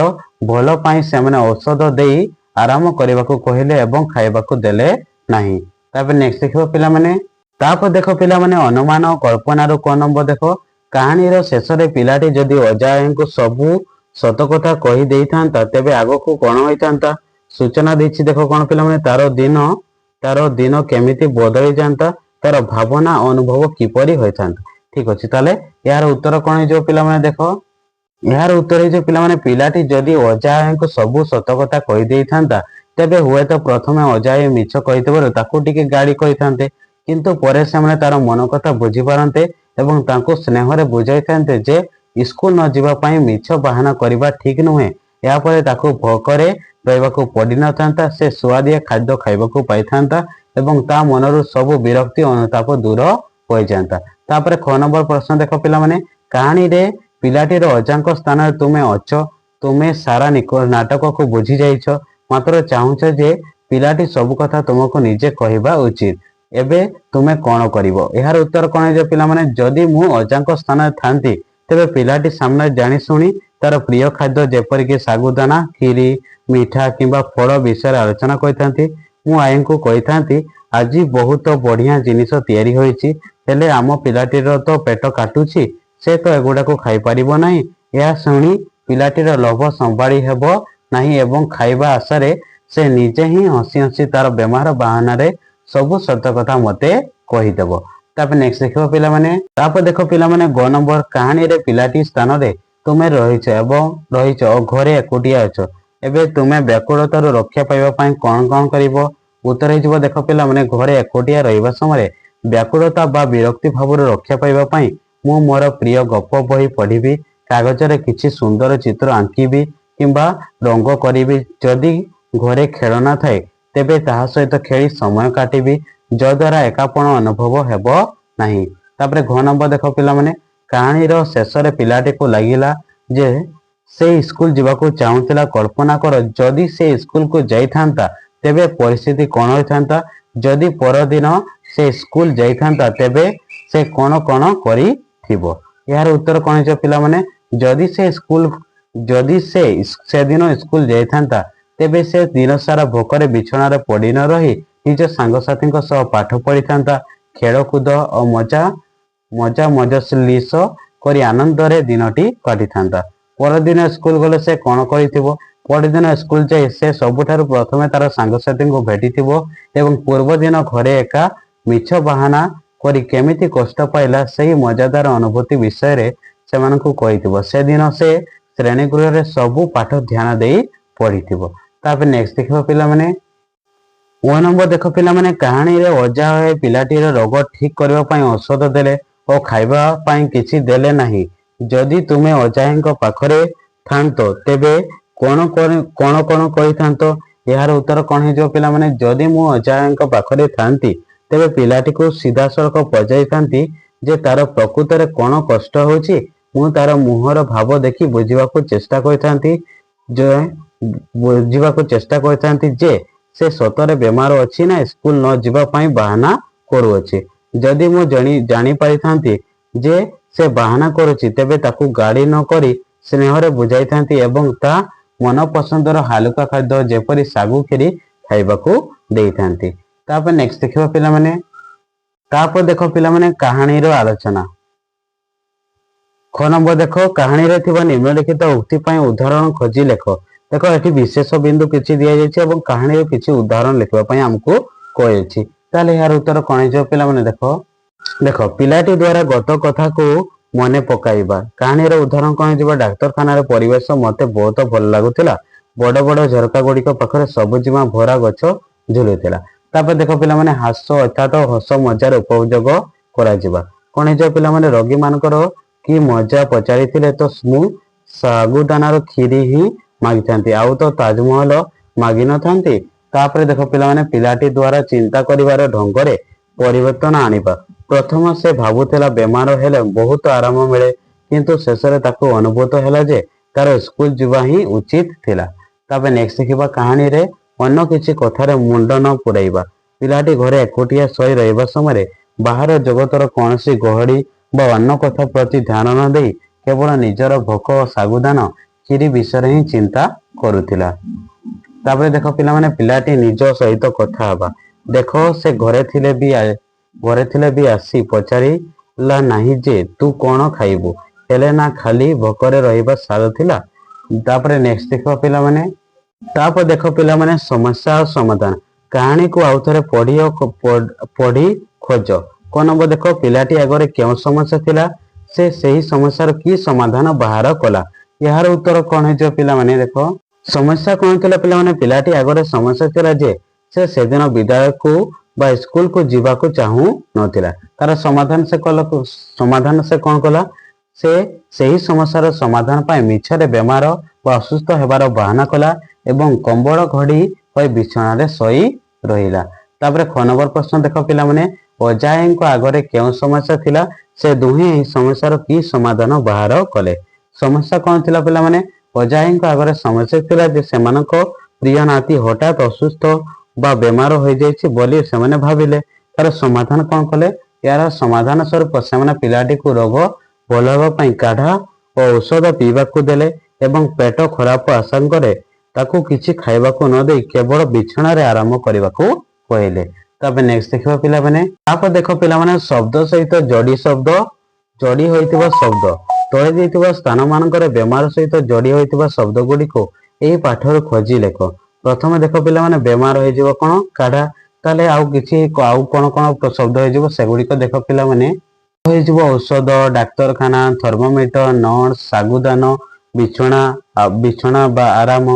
ଭଲ ପାଇଁ ସେମାନେ ଔଷଧ ଦେଇ ଆରାମ କରିବାକୁ କହିଲେ ଏବଂ ଖାଇବାକୁ ଦେଲେ ନାହିଁ। ତାପରେ ନେକ୍ସଟ ଦେଖିବ ପିଲାମାନେ। ତାପରେ ଦେଖ ପିଲାମାନେ, ଅନୁମାନ ଓ କଳ୍ପନାରୁ କ ନମ୍ବର ଦେଖ, କାହାଣୀର ଶେଷରେ ପିଲାଟି ଯଦି ଅଜା ଆଈଙ୍କୁ ସବୁ ସତ କଥା କହି ଦେଇଥାନ୍ତା, ତେବେ ଆଗକୁ କଣ ହୋଇଥାନ୍ତା? ସୂଚନା ଦେଇଛି ଦେଖ କଣ ପିଲାମାନେ, ତାର ଦିନ କେମିତି ବଦଳି ଯାଆନ୍ତା? ତାର ଭାବନା ଅନୁଭବ କିପରି ହୋଇଥାନ୍ତା? ଠିକ ଅଛି, ତାହେଲେ ଏହାର ଉତ୍ତର କଣ ହେଇଯିବ ପିଲାମାନେ? ଦେଖ, ଏହାର ଉତ୍ତର ହେଇଯିବ ପିଲାମାନେ, ପିଲାଟି ଯଦି ଅଜା ଆଈଙ୍କୁ ସବୁ ସତ କଥା କହିଦେଇଥାନ୍ତା, ତେବେ ହୁଏତ ପ୍ରଥମେ ଅଜା ଆଈ ମିଛ କହିଥିବାରୁ ତାକୁ ଟିକେ ଗାଳି କରିଥାନ୍ତେ। କିନ୍ତୁ ପରେ ସେମାନେ ତାର ମନ କଥା ବୁଝିପାରନ୍ତେ ଏବଂ ତାଙ୍କୁ ସ୍ନେହରେ ବୁଝାଇଥାନ୍ତେ ଯେ ସ୍କୁଲ ନ ଯିବା ପାଇଁ ମିଛ ବାହାନା କରିବା ଠିକ ନୁହେଁ। ଏହାପରେ ତାକୁ ଭୋକରେ ରହିବାକୁ ପଡିନଥାନ୍ତା। ସେ ସୁଆଦିଆ ଖାଦ୍ୟ ଖାଇବାକୁ ପାଇଥାନ୍ତା ଏବଂ ତା ମନରୁ ସବୁ ବିରକ୍ତି, ଅନୁତାପ ଦୂର ହୋଇଯାଆନ୍ତା। ତାପରେ ଖ ନମ୍ବର ପ୍ରଶ୍ନ ଦେଖ ପିଲାମାନେ, କାହାଣୀରେ ପିଲାଟିର ଅଜାଙ୍କ ସ୍ଥାନରେ ତୁମେ ଅଛ, ତୁମେ ସାରା ନାଟକକୁ ବୁଝି ଯାଇଛ, ମାତ୍ର ଚାହୁଁଛ ଯେ ପିଲାଟି ସବୁ କଥା ତୁମକୁ ନିଜେ କହିବା ଉଚିତ। ଏବେ ତୁମେ କଣ କରିବ? ଏହାର ଉତ୍ତର କଣ ହେଇଯିବ ପିଲାମାନେ? ଯଦି ମୁଁ ଅଜାଙ୍କ ସ୍ଥାନରେ ଥାନ୍ତି, ତେବେ ପିଲାଟି ସାମ୍ନାରେ ଜାଣିଶୁଣି ତାର ପ୍ରିୟ ଖାଦ୍ୟ ଯେପରିକି ଶାଗୁଦାନା ଖିରି, ମିଠା କିମ୍ବା ଫଳ ବିଷୟରେ ଆଲୋଚନା କରିଥାନ୍ତି। ମୁଁ ଆଈଙ୍କୁ କହିଥାନ୍ତି, ଆଜି ବହୁତ ବଢିଆ ଜିନିଷ ତିଆରି ହୋଇଛି, ହେଲେ ଆମ ପିଲାଟିର ତ ପେଟ କାଟୁଛି, ସେ ତ ଏଗୁଡାକୁ ଖାଇପାରିବ ନାହିଁ। ଏହା ଶୁଣି ପିଲାଟିର ଲୋଭ ସମ୍ଭାଳି ହେବ ନାହିଁ ଏବଂ ଖାଇବା ଆଶାରେ ସେ ନିଜେ ହିଁ ହସି ହସି ତାର ବେମାର ବାହାନାରେ ସବୁ ସତ କଥା ମତେ କହିଦେବ। ତାପରେ ନେକ୍ସଟ ଦେଖିବ ପିଲାମାନେ। ତାପରେ ଦେଖ ପିଲାମାନେ, ଗ ନମ୍ବର, କାହାଣୀରେ ପିଲାଟି ସ୍ଥାନରେ ତୁମେ ରହିଛ ଏବଂ ରହିଛ ଓ ଘରେ ଏକୁଟିଆ ଅଛ। ଏବେ ତୁମେ ବ୍ୟାକୁଳତାରୁ ରକ୍ଷା ପାଇବା ପାଇଁ କଣ କଣ କରିବ? ଉତ୍ତର ହେଇଯିବ, ଦେଖ ପିଲାମାନେ, ଘରେ ଏକୁଟିଆ ରହିବା ସମୟରେ ବ୍ୟାକୁଳତା ବା ବିରକ୍ତି ଭାବରୁ ରକ୍ଷା ପାଇବା ପାଇଁ ମୁଁ ମୋର ପ୍ରିୟ ଗପ ବହି ପଢିବି, କାଗଜରେ କିଛି ସୁନ୍ଦର ଚିତ୍ର ଆଙ୍କିବି କିମ୍ବା ରଙ୍ଗ କରିବି। ଯଦି ଘରେ ଖେଳନା ଥାଏ, ତେବେ ତାହା ସହିତ ଖେଳି ସମୟ କାଟିବି, ଯଦ୍ୱାରା ଏକାପଣ ଅନୁଭବ ହେବ ନାହିଁ। ତାପରେ ଘ ନମ୍ବର ଦେଖ ପିଲାମାନେ, କାହାଣୀର ଶେଷରେ ପିଲାଟିକୁ ଲାଗିଲା ଯେ ସେ ସ୍କୁଲ ଯିବାକୁ ଚାହୁଁଥିଲା। କଳ୍ପନା କର, ଯଦି ସେ ସ୍କୁଲକୁ ଯାଇଥାନ୍ତା ତେବେ ପରିସ୍ଥିତି କଣ ହୋଇଥାନ୍ତା? ଯଦି ପରଦିନ ସେ ସ୍କୁଲ ଯାଇଥାନ୍ତା, ତେବେ ସେ କଣ କଣ କରିଥିବ? ଏହାର ଉତ୍ତର କଣ ହେଇଯିବ ପିଲାମାନେ? ଯଦି ସେ ସେଦିନ ସ୍କୁଲ ଯାଇଥାନ୍ତା, ତେବେ ସେ ଦିନ ସାରା ଭୋକରେ ବିଛଣାରେ ପଡି ନ ରହି ନିଜ ସାଙ୍ଗସାଥୀଙ୍କ ସହ ପାଠ ପଢିଥାନ୍ତା, ଖେଳକୁଦ ଓ ମଜା ମଜଲିସ କରି ଆନନ୍ଦରେ ଦିନଟି କାଟିଥାନ୍ତା। ପରଦିନ ସ୍କୁଲ ଗଲେ ସେ କଣ କରିଥିବ? ପରଦିନ ସ୍କୁଲ ଯାଇ ସେ ସବୁଠାରୁ ପ୍ରଥମେ ତାର ସାଙ୍ଗସାଥୀଙ୍କୁ ଭେଟିଥିବ ଏବଂ ପୂର୍ବଦିନ ଘରେ ଏକା ମିଛ ବାହାନା କରି କେମିତି କଷ୍ଟ ପାଇଲା, ସେହି ମଜାଦାର ଅନୁଭୂତି ବିଷୟରେ ସେମାନଙ୍କୁ କହିଥିବ। ସେଦିନ ସେ ଶ୍ରେଣୀ ଗୃହରେ ସବୁ ପାଠ ଧ୍ୟାନ ଦେଇ ପଢିଥିବ। ତାପରେ ନେକ୍ସଟ ଦେଖିବ ପିଲାମାନେ। ଓ ନମ୍ବର ଦେଖ ପିଲାମାନେ, କାହାଣୀରେ ଅଜା ପିଲାଟିର ରୋଗ ଠିକ କରିବା ପାଇଁ ଔଷଧ ଦେଲେ ଓ ଖାଇବା ପାଇଁ କିଛି ଦେଲେ ନାହିଁ। ଯଦି ତୁମେ ଅଜାଙ୍କ ପାଖରେ ଥାନ୍ତ, ତେବେ କଣ କଣ କଣ କହିଥାନ୍ତ? ଏହାର ଉତ୍ତର କଣ ହେଇଯିବ ପିଲାମାନେ? ଯଦି ମୁଁ ଅଜାଙ୍କ ପାଖରେ ଥାନ୍ତି, ତେବେ ପିଲାଟିକୁ ସିଧାସଳଖ ପଚାରିଥାନ୍ତି ଯେ ତାର ପ୍ରକୃତରେ କଣ କଷ୍ଟ ହେଉଛି। ମୁଁ ତାର ମୁହଁର ଭାବ ଦେଖି ବୁଝିବାକୁ ଚେଷ୍ଟା କରିଥାନ୍ତି ଯେ ସେ ସତରେ ବେମାର ଅଛି ନା ସ୍କୁଲ ନ ଯିବା ପାଇଁ ବାହାନା କରୁଅଛି। ଯଦି ମୁଁ ଜାଣି ପାରିଥାନ୍ତି ଯେ ସେ ବାହାନା କରୁଛି, ତେବେ ତାକୁ ଗାଳି ନ କରି ସ୍ନେହରେ ବୁଝାଇଥାନ୍ତି ଏବଂ ତା ମନ ପସନ୍ଦର ହାଲୁକା ଖାଦ୍ୟ ଯେପରି ଶାଗୁ ଖିରି ଖାଇବାକୁ ଦେଇଥାନ୍ତି। ତାପରେ ନେକ୍ସଟ ଦେଖିବା ପିଲାମାନେ। ତାପରେ ଦେଖ ପିଲାମାନେ, କାହାଣୀର ଆଲୋଚନା। ଖ ନମ୍ବର ଦେଖ, କାହାଣୀରେ ଥିବା ନିମ୍ନଲିଖିତ ଉକ୍ତି ପାଇଁ ଉଦାହରଣ ଖୋଜି ଲେଖ। ଦେଖ, ଏଠି ବିଶେଷ ବିନ୍ଦୁ କିଛି ଦିଆଯାଇଛି ଏବଂ କାହାଣୀର କିଛି ଉଦାହରଣ ଲେଖିବା ପାଇଁ ଆମକୁ କୁହାଯାଇଛି। ତାହେଲେ ଏହାର ଉତ୍ତର କଣ ହେଇଯିବ ପିଲାମାନେ? ଦେଖ ଦେଖ, ପିଲାଟି ଦ୍ଵାରା ଗତ କଥାକୁ ମନେ ପକାଇବା। କାହାଣୀର ଉଦାହରଣ କଣ ହେଇଯିବ? ଡାକ୍ତରଖାନାର ପରିବେଶ ମତେ ବହୁତ ଭଲ ଲାଗୁଥିଲା। ବଡ ବଡ ଝରକା ଗୁଡିକ ପାଖରେ ସବୁଜିମା ଭରା ଗଛ ଝୁଲୁଥିଲା। ତାପରେ ଦେଖ ପିଲାମାନେ, ହାସ ଅର୍ଥାତ ହସ ମଜାର ଉପଯୋଗ କରାଯିବା। କଣ ହେଇଯିବ ପିଲାମାନେ? ରୋଗୀ ମାନଙ୍କର କି ମଜା ପଚାରିଥିଲେ ତ ମୁଁ ସାଗୁଦାନାର ଖିରି ହିଁ ମାଗିଥାନ୍ତି, ଆଉ ତ ତାଜମହଲ ମାଗିନଥାନ୍ତି। ତାପରେ ଦେଖ ପିଲାମାନେ, ପିଲାଟି ଦ୍ଵାରା ଚିନ୍ତା କରିବାର ଢଙ୍ଗରେ ପରିବର୍ତ୍ତନ ଆଣିବା। ପ୍ରଥମ ସେ ଭାବୁଥିଲା ବେମାର ହେଲେ ବହୁତ ଆରାମ ମିଳେ, କିନ୍ତୁ ଶେଷରେ ତାକୁ ଅନୁଭୂତ ହେଲା ଯେ ତାର ସ୍କୁଲ ଯିବା ହିଁ ଉଚିତ ଥିଲା। ତାପରେ ନେକ୍ସଟ ଦେଖିବା, କାହାଣୀରେ ଅନ୍ୟ କିଛି କଥାରେ ମୁଣ୍ଡ ନ ପୁରାଇବା। ପିଲାଟି ଘରେ ଏକୁଟିଆ ଶୋଇ ରହିବା ସମୟରେ ବାହାର ଜଗତର କୌଣସି ଗହଳି ବା ଅନ୍ୟ କଥା ପ୍ରତି ଧ୍ୟାନ ନ ଦେଇ କେବଳ ନିଜର ଭୋକ ଓ ସାଗୁଦାନା ଖିରି ବିଷୟରେ ହିଁ ଚିନ୍ତା କରୁଥିଲା। ତାପରେ ଦେଖ ପିଲାମାନେ, ପିଲାଟି ନିଜ ସହିତ କଥା ହେବା। ଦେଖ, ସେ ଘରେ ଥିଲେ ବି ଆସି ପଚାରିଲା ନାହିଁ ଯେ ତୁ କଣ ଖାଇବୁ। ହେଲେ ନା ଖାଲି ଭୋକରେ ରହିବା ସାର ଥିଲା। ତାପରେ ନେକ୍ସଟ ଦେଖିବା ପିଲାମାନେ। ତାପରେ ଦେଖ ପିଲାମାନେ, ସମସ୍ୟା ଆଉ ସମାଧାନ। କାହାଣୀକୁ ଆଉ ଥରେ ପଢି ଓ ପଢି ଖୋଜ। କ ନମ୍ବର ଦେଖ, ପିଲାଟି ଆଗରେ କେଉଁ ସମସ୍ୟା ଥିଲା? ସେ ସେହି ସମସ୍ୟାର କି ସମାଧାନ ବାହାର କଲା? ଏହାର ଉତ୍ତର କଣ ହେଇଯିବ ପିଲାମାନେ? ଦେଖ, ସମସ୍ୟା କଣ ଥିଲା ପିଲାମାନେ? ପିଲାଟି ଆଗରେ ସମସ୍ୟା ଥିଲା ଯେ ସେ ସେଦିନ ବିଦ୍ୟାଳୟକୁ ବା ସ୍କୁଲକୁ ଯିବାକୁ ଚାହୁଁ ନଥିଲା। ତାର ସମାଧାନ ସେ କଣ କଲା? ସେ ସେହି ସମସ୍ୟାର ସମାଧାନ ପାଇଁ ମିଛରେ ବେମାର ବା ଅସୁସ୍ଥ ହେବାର ବାହାନା କଲା ଏବଂ କମ୍ବଳ ଘୋଡି ହୋଇ ବିଛଣାରେ ଶୋଇ ରହିଲା। ତାପରେ ଖ ନମ୍ବର ପ୍ରଶ୍ନ ଦେଖ ପିଲାମାନେ, ଅଜାଙ୍କ ଆଗରେ କେଉଁ ସମସ୍ୟା ଥିଲା? ସେ ଦୁହେଁ ଏହି ସମସ୍ୟାର କି ସମାଧାନ ବାହାର କଲେ? ସମସ୍ୟା କଣ ଥିଲା ପିଲାମାନେ? ଅଜାଈଙ୍କ ଆଗରେ ସମସ୍ୟା ଥିଲା ଯେ ସେମାନଙ୍କ ପ୍ରିୟ ନାତି ହଠାତ୍ ଅସୁସ୍ଥ ବା ବେମାର ହୋଇଯାଇଛି ବୋଲି ସେମାନେ ଭାବିଲେ। ତାର ସମାଧାନ କଣ କଲେ? ଏହାର ସମାଧାନ ସ୍ୱରୂପ ସେମାନେ ପିଲାଟିକୁ ରୋଗ ଭଲ ହେବା ପାଇଁ କାଢା ଓ ଔଷଧ ପିଇବାକୁ ଦେଲେ ଏବଂ ପେଟ ଖରାପ ଆଶଙ୍କାରେ ତାକୁ କିଛି ଖାଇବାକୁ ନ ଦେଇ କେବଳ ବିଛଣାରେ ଆରାମ କରିବାକୁ କହିଲେ। ତାପରେ ନେକ୍ସଟ ଦେଖିବା ପିଲାମାନେ। ତାପରେ ଦେଖ ପିଲାମାନେ, ଶବ୍ଦ ସହିତ ଯୋଡି ଶବ୍ଦ, ଯୋଡି ହୋଇଥିବା ଶବ୍ଦ। ତଳେ ଦେଇଥିବା ସ୍ଥାନ ମାନଙ୍କରେ ବେମାର ସହିତ ଯୋଡି ହୋଇଥିବା ଶବ୍ଦ ଗୁଡିକୁ ଏହି ପାଠରୁ ଖୋଜି ଲେଖ। ପ୍ରଥମେ ଦେଖ ପିଲାମାନେ, ବେମାର ହେଇଯିବ କଣ? କାଢା। ତାହେଲେ ଆଉ କିଛି ଆଉ କଣ କଣ ଶବ୍ଦ ହେଇଯିବ ସେଗୁଡିକ ଦେଖ ପିଲାମାନେ। ହେଇଯିବ ଔଷଧ, ଡାକ୍ତରଖାନା, ଥର୍ମୋମିଟର, ନର୍ସ, ସାଗୁଦାନ, ବିଛଣା, ବିଛଣା ବା ଆରାମ।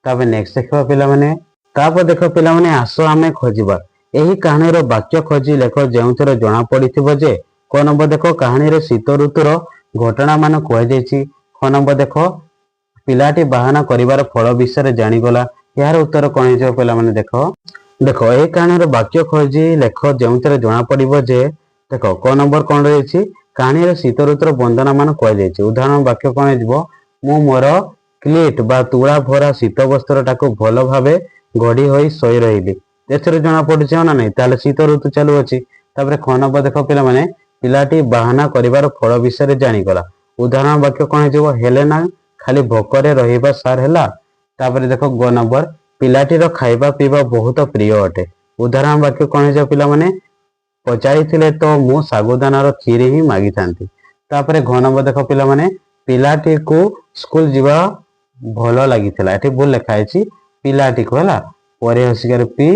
ତାପରେ ନେକ୍ସଟ ଦେଖିବା ପିଲାମାନେ। ତାପରେ ଦେଖ ପିଲାମାନେ, ଆସ ଆମେ ଖୋଜିବା। ଏହି କାହାଣୀର ବାକ୍ୟ ଖୋଜି ଲେଖ ଯେଉଁଥିରେ ଜଣା ପଡିଥିବ ଯେ କ ନମ୍ବର ଦେଖ, କାହାଣୀରେ ଶୀତ ଋତୁର ଘଟଣା ମାନ କୁହାଯାଇଛି। ଖ ନମ୍ବର ଦେଖ, ପିଲାଟି ବାହାନା କରିବାର ଫଳ ବିଷୟରେ ଜାଣିଗଲା। ଏହାର ଉତ୍ତର କଣ ହେଇଯିବ ପିଲାମାନେ? ଦେଖ ଦେଖ, ଏହି କାହାଣୀର ବାକ୍ୟ ଖୋଜି ଲେଖ ଯେଉଁଥିରେ ଜଣା ପଡିବ ଯେ ଦେଖ, କ ନମ୍ବର କଣ ରହିଛି? କାହାଣୀରେ ଶୀତ ଋତୁର ବନ୍ଦନା ମାନ କୁହାଯାଇଛି। ଉଦାହରଣ ବାକ୍ୟ କଣ ହେଇଯିବ? ମୁଁ ମୋର କ୍ଲିଟ୍ ବା ତୁଳା ଭରା ଶୀତ ବସ୍ତ୍ରଟାକୁ ଭଲ ଭାବେ ଘୋଡି ହୋଇ ଶୋଇ ରହିଲି। ଏଥିରେ ଜଣା ପଡୁଛି ନା ନାଇଁ? ତାହେଲେ ଶୀତ ଋତୁ ଚାଲୁଅଛି। ତାପରେ ଖ ନମ୍ବର ଦେଖ ପିଲାମାନେ, ପିଲାଟି ବାହାନା କରିବାର ଫଳ ବିଷୟରେ ଜାଣିଗଲା। ଉଦାହରଣ ବାକ୍ୟ କଣ ହେଇଯିବ? ହେଲେ ନା ଖାଲି ଭୋକରେ ରହିବା ସାର ହେଲା। ତାପରେ ଦେଖ ଗ ନମ୍ବର, ପିଲାଟିର ଖାଇବା ପିଇବା ବହୁତ ପ୍ରିୟ ଅଟେ। ଉଦାହରଣ ବାକ୍ୟ କଣ ହେଇଯିବ ପିଲାମାନେ? ପଚାରିଥିଲେ ତ ମୁଁ ସାଗୁଦାନାର କ୍ଷୀରି ହିଁ ମାଗିଥାନ୍ତି। ତାପରେ ଘ ନମ୍ବର ଦେଖ ପିଲାମାନେ, ପିଲାଟିକୁ ସ୍କୁଲ ଯିବା ଭଲ ଲାଗିଥିଲା। ଏଠି ଭୁଲ ଲେଖା ହେଇଛି, ପିଲାଟିକୁ ହେଲା ପରେ ହସିକାର ପି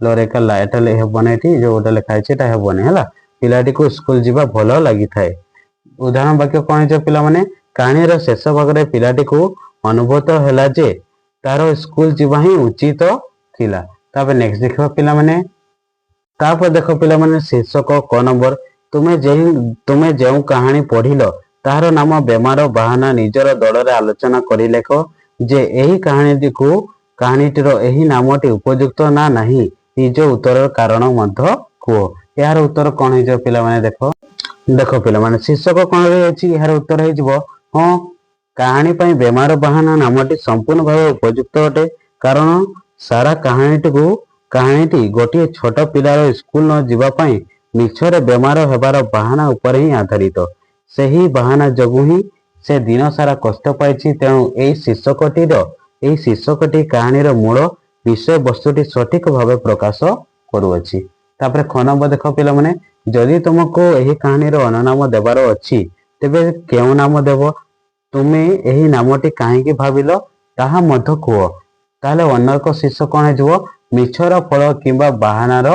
ଲରେକା, ଏଟା ହେବନି। ଏଠି ଯୋଉଟା ଲେଖା ହେଇଛି ଏଟା ହେବନି। ହେଲା, ପିଲାଟିକୁ ସ୍କୁଲ ଯିବା ଭଲ ଲାଗିଥାଏ। ଉଦାହରଣ ବାକ୍ୟ କଣ ହେଇଯିବ ପିଲାମାନେ? କାହାଣୀର ଶେଷ ଭାଗରେ ପିଲାଟିକୁ ଅନୁଭୂତ ହେଲା ଯେ ତାର ସ୍କୁଲ ଯିବା ହିଁ ଉଚିତ ଥିଲା। ତାପରେ ନେକ୍ସଟ ଦେଖିବା ପିଲାମାନେ। ତାପରେ ଦେଖ ପିଲାମାନେ, ଶୀର୍ଷକ କ ନମ୍ବର, ତୁମେ ଯେଉଁ କାହାଣୀ ପଢିଲ ତାହାର ନାମ ବେମାର ବାହାନା ନିଜର ଦଳରେ ଆଲୋଚନା କରି ଲେଖ ଯେ ଏହି କାହାଣୀଟିର ଏହି ନାମଟି ଉପଯୁକ୍ତ ନା ନାହିଁ। ନିଜ ଉତ୍ତରର କାରଣ ମଧ୍ୟ କୁହ। ଏହାର ଉତ୍ତର କଣ ହେଇଯିବ ପିଲାମାନେ? ଦେଖ ଦେଖ ପିଲାମାନେ, ଶୀର୍ଷକ କଣ ରହିଅଛି? ଏହାର ଉତ୍ତର ହେଇଯିବ ହଁ, କାହାଣୀ ପାଇଁ ବେମାର ବାହାନା ନାମଟି ସମ୍ପୂର୍ଣ୍ଣ ଭାବେ ଉପଯୁକ୍ତ ଅଟେ। କାରଣ ସାରା କାହାଣୀଟି ଗୋଟିଏ ଛୋଟ ପିଲାର ସ୍କୁଲ ନ ଯିବା ପାଇଁ ମିଛରେ ବେମାର ହେବାର ବାହାନା ଉପରେ ହିଁ ଆଧାରିତ। ସେହି ବାହାନା ଯୋଗୁଁ ହିଁ ସେ ଦିନ ସାରା କଷ୍ଟ ପାଇଛି। ତେଣୁ ଏହି ଶୀର୍ଷକଟି କାହାଣୀର ମୂଳ ବିଷୟବସ୍ତୁଟି ସଠିକ ଭାବେ ପ୍ରକାଶ କରୁଅଛି। ତାପରେ ଖ ନମ୍ବର ଦେଖ ପିଲାମାନେ, ଯଦି ତୁମକୁ ଏହି କାହାଣୀର ଅନ୍ୟ ଦେବାର ଅଛି ତେବେ କେଉଁ ନାମ ଦେବ? ତୁମେ ଏହି ନାମଟି କାହିଁକି ଭାବିଲ ତାହା ମଧ୍ୟ କୁହ। ତାହେଲେ ଅନ୍ୟ ଏକ ଶୀର୍ଷକ କଣ ହେଇଯିବ? ମିଛର ଫଳ କିମ୍ବା ବାହାନାର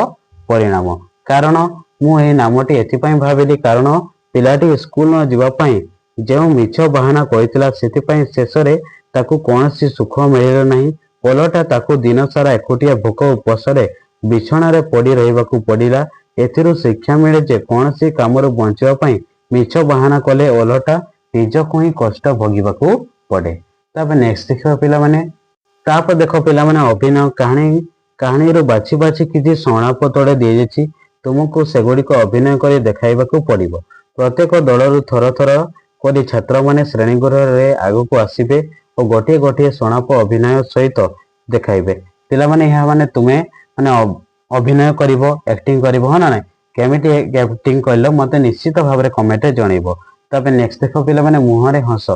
ପରିଣାମ। କାରଣ ମୁଁ ଏହି ନାମଟି ଏଥିପାଇଁ ଭାବିଲି କାରଣ ପିଲାଟି ସ୍କୁଲ ନ ଯିବା ପାଇଁ ଯେଉଁ ମିଛ ବାହାନା କହିଥିଲା, ସେଥିପାଇଁ ଶେଷରେ ତାକୁ କୌଣସି ସୁଖ ମିଳିଲା ନାହିଁ। ଓଲଟା ତାକୁ ଦିନସାରା ଏକୁଟିଆ ଭୋକ ଉପୋଷରେ ବିଛଣାରେ ପଡି ରହିବାକୁ ପଡିଲା। ଏଥିରୁ ଶିକ୍ଷା ମିଳେ ଯେ କୌଣସି କାମରୁ ବଞ୍ଚିବା ପାଇଁ ମିଛ ବାହାନା କଲେ ଓଲଟା ନିଜକୁ ହିଁ କଷ୍ଟ ଭୋଗିବାକୁ ପଡେ। ତାପରେ ନେକ୍ସଟ ଦେଖିବା ପିଲାମାନେ। ତାପରେ ଦେଖ ପିଲାମାନେ, ଅଭିନୟ। କାହାଣୀରୁ ବାଛି ବାଛି କିଛି ସଂଳାପ ତଳେ ଦିଆଯାଇଛି। ତୁମକୁ ସେଗୁଡିକ ଅଭିନୟ କରି ଦେଖାଇବାକୁ ପଡିବ। ପ୍ରତ୍ୟେକ ଦଳରୁ ଥର ଥର କରି ଛାତ୍ରମାନେ ଶ୍ରେଣୀଗୃହରେ ଆଗକୁ ଆସିବେ ଓ ଗୋଟିଏ ଗୋଟିଏ ସଂଳାପ ଅଭିନୟ ସହିତ ଦେଖାଇବେ। ପିଲାମାନେ, ଏହା ମାନେ ତୁମେ ମାନେ ଅଭିନୟ କରିବ, ଆକ୍ଟିଂ କରିବ, ହଁ ନା ନାଇଁ? କେମିତି ଆକ୍ଟିଂ କରିଲ ମତେ ନିଶ୍ଚିତ ଭାବରେ କମେଣ୍ଟରେ ଜଣେଇବ। ତାପରେ ନେକ୍ସଟ ଦେଖ ପିଲାମାନେ, ମୁହଁରେ ହସ।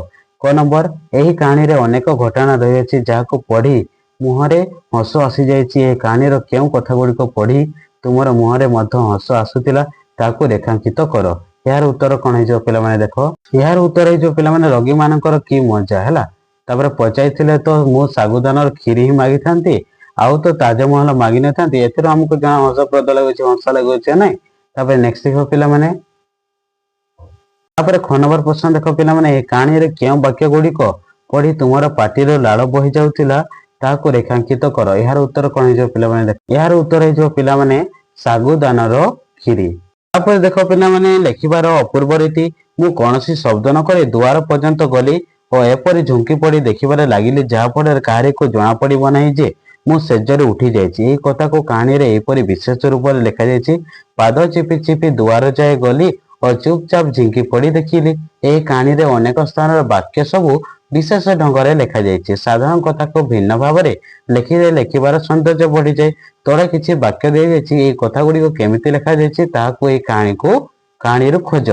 କ ନମ୍ବର, ଏହି କାହାଣୀରେ ଅନେକ ଘଟଣା ରହିଅଛି ଯାହାକୁ ପଢି ମୁହଁରେ ହସ ଆସିଯାଇଛି। ଏହି କାହାଣୀର କେଉଁ କଥା ଗୁଡିକ ପଢି ତୁମର ମୁହଁରେ ମଧ୍ୟ ହସ ଆସୁଥିଲା ତାହାକୁ ରେଖାଙ୍କିତ କର। ଏହାର ଉତ୍ତର କଣ ହେଇଯିବ ପିଲାମାନେ? ଦେଖ, ଏହାର ଉତ୍ତର ହେଇଯିବ ପିଲାମାନେ, ରୋଗୀ ମାନଙ୍କର କି ମଜା ହେଲା। ତାପରେ ପଚାରିଥିଲେ ତ ମୁଁ ସାଗୁଦାନାର କ୍ଷୀରି ହିଁ ମାଗିଥାନ୍ତି, ଆଉ ତ ତାଜମହଲ ମାଗିନଥାନ୍ତି। ଏଥିରୁ ଆମକୁ ଜଣା ହସପ୍ରଦ ଲାଗୁଛି, ହସ ଲାଗୁଛି ନାଇଁ? ତାପରେ ନେକ୍ସଟ ଦେଖ ପିଲାମାନେ। ତାପରେ ଖ ନମ୍ବର ପ୍ରଶ୍ନ ଦେଖ ପିଲାମାନେ, ଏ କାହାଣୀରେ କେଉଁ ବାକ୍ୟ ଗୁଡିକ ପଢି ତୁମର ପାଟିରୁ ଲାଳ ବହି ଯାଉଥିଲା ତାହାକୁ ରେଖାଙ୍କିତ କର। ଏହାର ଉତ୍ତର କଣ ହେଇଯିବ ପିଲାମାନେ? ଦେଖ, ଏହାର ଉତ୍ତର ହେଇଯିବ ପିଲାମାନେ, ସାଗୁଦାନାର କ୍ଷୀରି। ତାପରେ ଦେଖ ପିଲାମାନେ, ଲେଖିବାର ଅପୂର୍ବ ରୀତି। ମୁଁ କୌଣସି ଶବ୍ଦ ନ କରି ଦୁଆର ପର୍ଯ୍ୟନ୍ତ ଗଲି ଓ ଏପରି ଝୁଙ୍କି ପଡି ଦେଖିବାରେ ଲାଗିଲି ଯାହା ଫଳରେ କାହାରିକୁ ଜଣା ପଡିବ ନାହିଁ ଯେ ମୁଁ ଶେଯରୁ ଉଠି ଯାଇଛି। ଏହି କଥାକୁ କାହାଣୀରେ ଏହିପରି ବିଶେଷ ରୂପରେ ଲେଖାଯାଇଛି। ପାଦ ଚିପି ଚିପି ଦୁଆର ଯାଏ ଗଲି ଓ ଓ ଚୁପଚାପ ଝିଙ୍କି ପଡି ଦେଖିଲି। ଏହି କାହାଣୀରେ ଅନେକ ସ୍ଥାନର ବାକ୍ୟ ସବୁ ବିଶେଷ ଢଙ୍ଗରେ ଲେଖାଯାଇଛି। ସାଧାରଣ କଥାକୁ ଭିନ୍ନ ଭାବରେ ଲେଖିଲେ ଲେଖିବାର ସୌନ୍ଦର୍ଯ୍ୟ ବଢିଯାଏ। ତଳେ କିଛି ବାକ୍ୟ ଦିଆଯାଇଛି। ଏହି କଥା ଗୁଡ଼ିକ କେମିତି ଲେଖାଯାଇଛି, ତାହାକୁ ଏହି କାହାଣୀରୁ ଖୋଜ।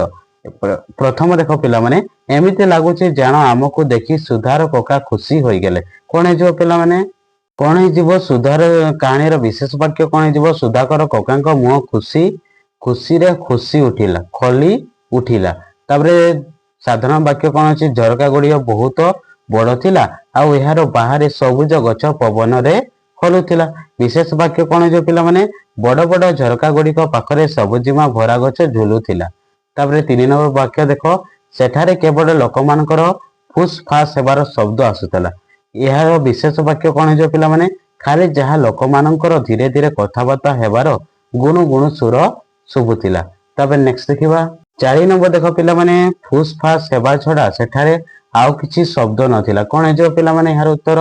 ପ୍ରଥମ ଦେଖ ପିଲାମାନେ, ଏମିତି ଲାଗୁଛି ଜାଣ ଆମକୁ ଦେଖି ସୁଧାର କକା ଖୁସି ହୋଇଗଲେ। କଣ ହେଇଯିବ ପିଲାମାନେ? କଣ ହେଇଯିବ? ସୁଧାର କାହାଣୀର ବିଶେଷ ବାକ୍ୟ କଣ ହେଇଯିବ? ସୁଧାକର କକାଙ୍କ ମୁହଁ ଖୁସିରେ ଖୁସି ଉଠିଲା, ଖୋଲି ଉଠିଲା। ତାପରେ ସାଧାରଣ ବାକ୍ୟ କଣ ଅଛି? ଝରକା ଗୁଡ଼ିକ ବହୁତ ବଡ ଥିଲା ଆଉ ଏହାର ବାହାରେ ସବୁଜ ଗଛ ପବନରେ ହଲୁଥିଲା। ବିଶେଷ ବାକ୍ୟ କଣ ହେଇଯିବ ପିଲାମାନେ? ବଡ ବଡ ଝରକା ଗୁଡ଼ିକ ପାଖରେ ସବୁଜିମା ଭରା ଗଛ ଝୁଲୁଥିଲା। ତାପରେ 3 ନମ୍ବର ବାକ୍ୟ ଦେଖ, ସେଠାରେ କେବଳ ଲୋକମାନଙ୍କର ଫୁସ୍ ଫାସ୍ ହେବାର ଶବ୍ଦ ଆସୁଥିଲା। ଏହାର ବିଶେଷ ବାକ୍ୟ କଣ ହେଇଯିବ ପିଲାମାନେ? ଖାଲି ଯାହା ଲୋକମାନଙ୍କର ଧୀରେ ଧୀରେ କଥାବାର୍ତ୍ତା ହେବାର ଗୁଣୁ ଗୁଣୁ ସୁର ଶୁଭୁଥିଲା। ତାପରେ ନେକ୍ସଟ ଦେଖିବା, 4 ନମ୍ବର ଦେଖ ପିଲାମାନେ, ଫୁସ୍ ଫାସ୍ ହେବା ଛଡା ସେଠାରେ ଆଉ କିଛି ଶବ୍ଦ ନଥିଲା। କଣ ହେଇଯିବ ପିଲାମାନେ ଏହାର ଉତ୍ତର?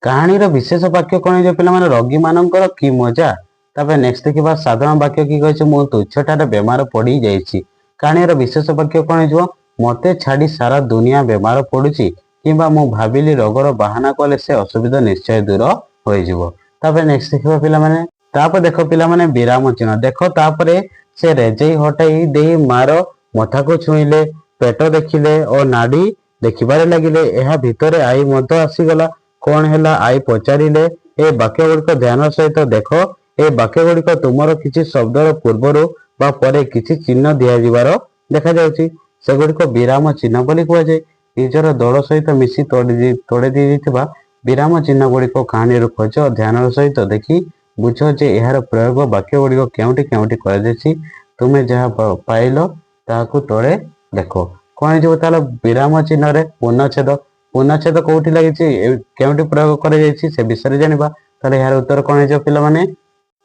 କାହାଣୀର ବିଶେଷ ବାକ୍ୟ କଣ ହେଇଯିବ ପିଲାମାନେ? ରୋଗୀମାନଙ୍କର କି ମଜା। ତାପରେ ନେକ୍ସଟ ଦେଖିବା, ସାଧାରଣ ବାକ୍ୟ କି କହିଛି? ମୁଁ ତୁଚ୍ଛଟାରେ ବେମାର ପଡି ଯାଇଛି। କାହାଣୀର ବିଶେଷ ବାକ୍ୟ କଣ ହେଇଯିବ? ମତେ ଛାଡି ସାରା ଦୁନିଆ ବେମାର ପଡୁଛି, କିମ୍ବା ମୁଁ ଭାବିଲି ରୋଗର ବାହାନା କଲେ ସେ ଅସୁବିଧା ନିଶ୍ଚୟ ଦୂର ହୋଇଯିବ। ତାପରେ ନେକ୍ସଟ ଦେଖିବା ପିଲାମାନେ। ତାପରେ ଦେଖ ପିଲାମାନେ, ବିରାମ ଚିହ୍ନ ଦେଖ। ତାପରେ ସେ ରେଜେଇ ହଟାଇ ଦେଇ ମାର ମଥାକୁ ଛୁଇଁଲେ, ପେଟ ଦେଖିଲେ ଓ ନାଡି ଦେଖିବାରେ ଲାଗିଲେ। ଏହା ଭିତରେ ଆଈ ମଧ୍ୟ ଆସିଗଲା। କଣ ହେଲା? ଆଈ ପଚାରିଲେ। ଏ ବାକ୍ୟ ଗୁଡ଼ିକ ଧ୍ୟାନ ସହିତ ଦେଖ। ଏ ବାକ୍ୟ ଗୁଡ଼ିକ ତୁମର କିଛି ଶବ୍ଦର ପୂର୍ବରୁ ବା ପରେ କିଛି ଚିହ୍ନ ଦିଆଯିବାର ଦେଖାଯାଉଛି। ସେଗୁଡ଼ିକ ବିରାମ ଚିହ୍ନ ବୋଲି କୁହାଯାଏ। ନିଜର ଦଳ ସହିତ ମିଶି ତଳେ ଦିଆଯାଇଥିବା ବିରାମ ଚିହ୍ନ ଗୁଡ଼ିକ କାହାଣୀରୁ ଖୋଜ। ଧ୍ୟାନର ସହିତ ଦେଖି ବୁଝ ଯେ ଏହାର ପ୍ରୟୋଗ ବାକ୍ୟ ଗୁଡ଼ିକ କେଉଁଠି କେଉଁଠି କରାଯାଇଛି। ତୁମେ ଯାହା ପାଇଲ, ତାହାକୁ ତଳେ ଲେଖ। କଣ ହେଇଯିବ ତାହେଲେ ବିରାମ ଚିହ୍ନରେ ପୂର୍ଣ୍ଣଛେଦ? ପୂର୍ଣ୍ଣଛେଦ କୋଉଠି ଲାଗିଛି, କେଉଁଠି ପ୍ରୟୋଗ କରାଯାଇଛି, ସେ ବିଷୟରେ ଜାଣିବା। ତାହେଲେ ଏହାର ଉତ୍ତର କଣ ହେଇଯିବ ପିଲାମାନେ?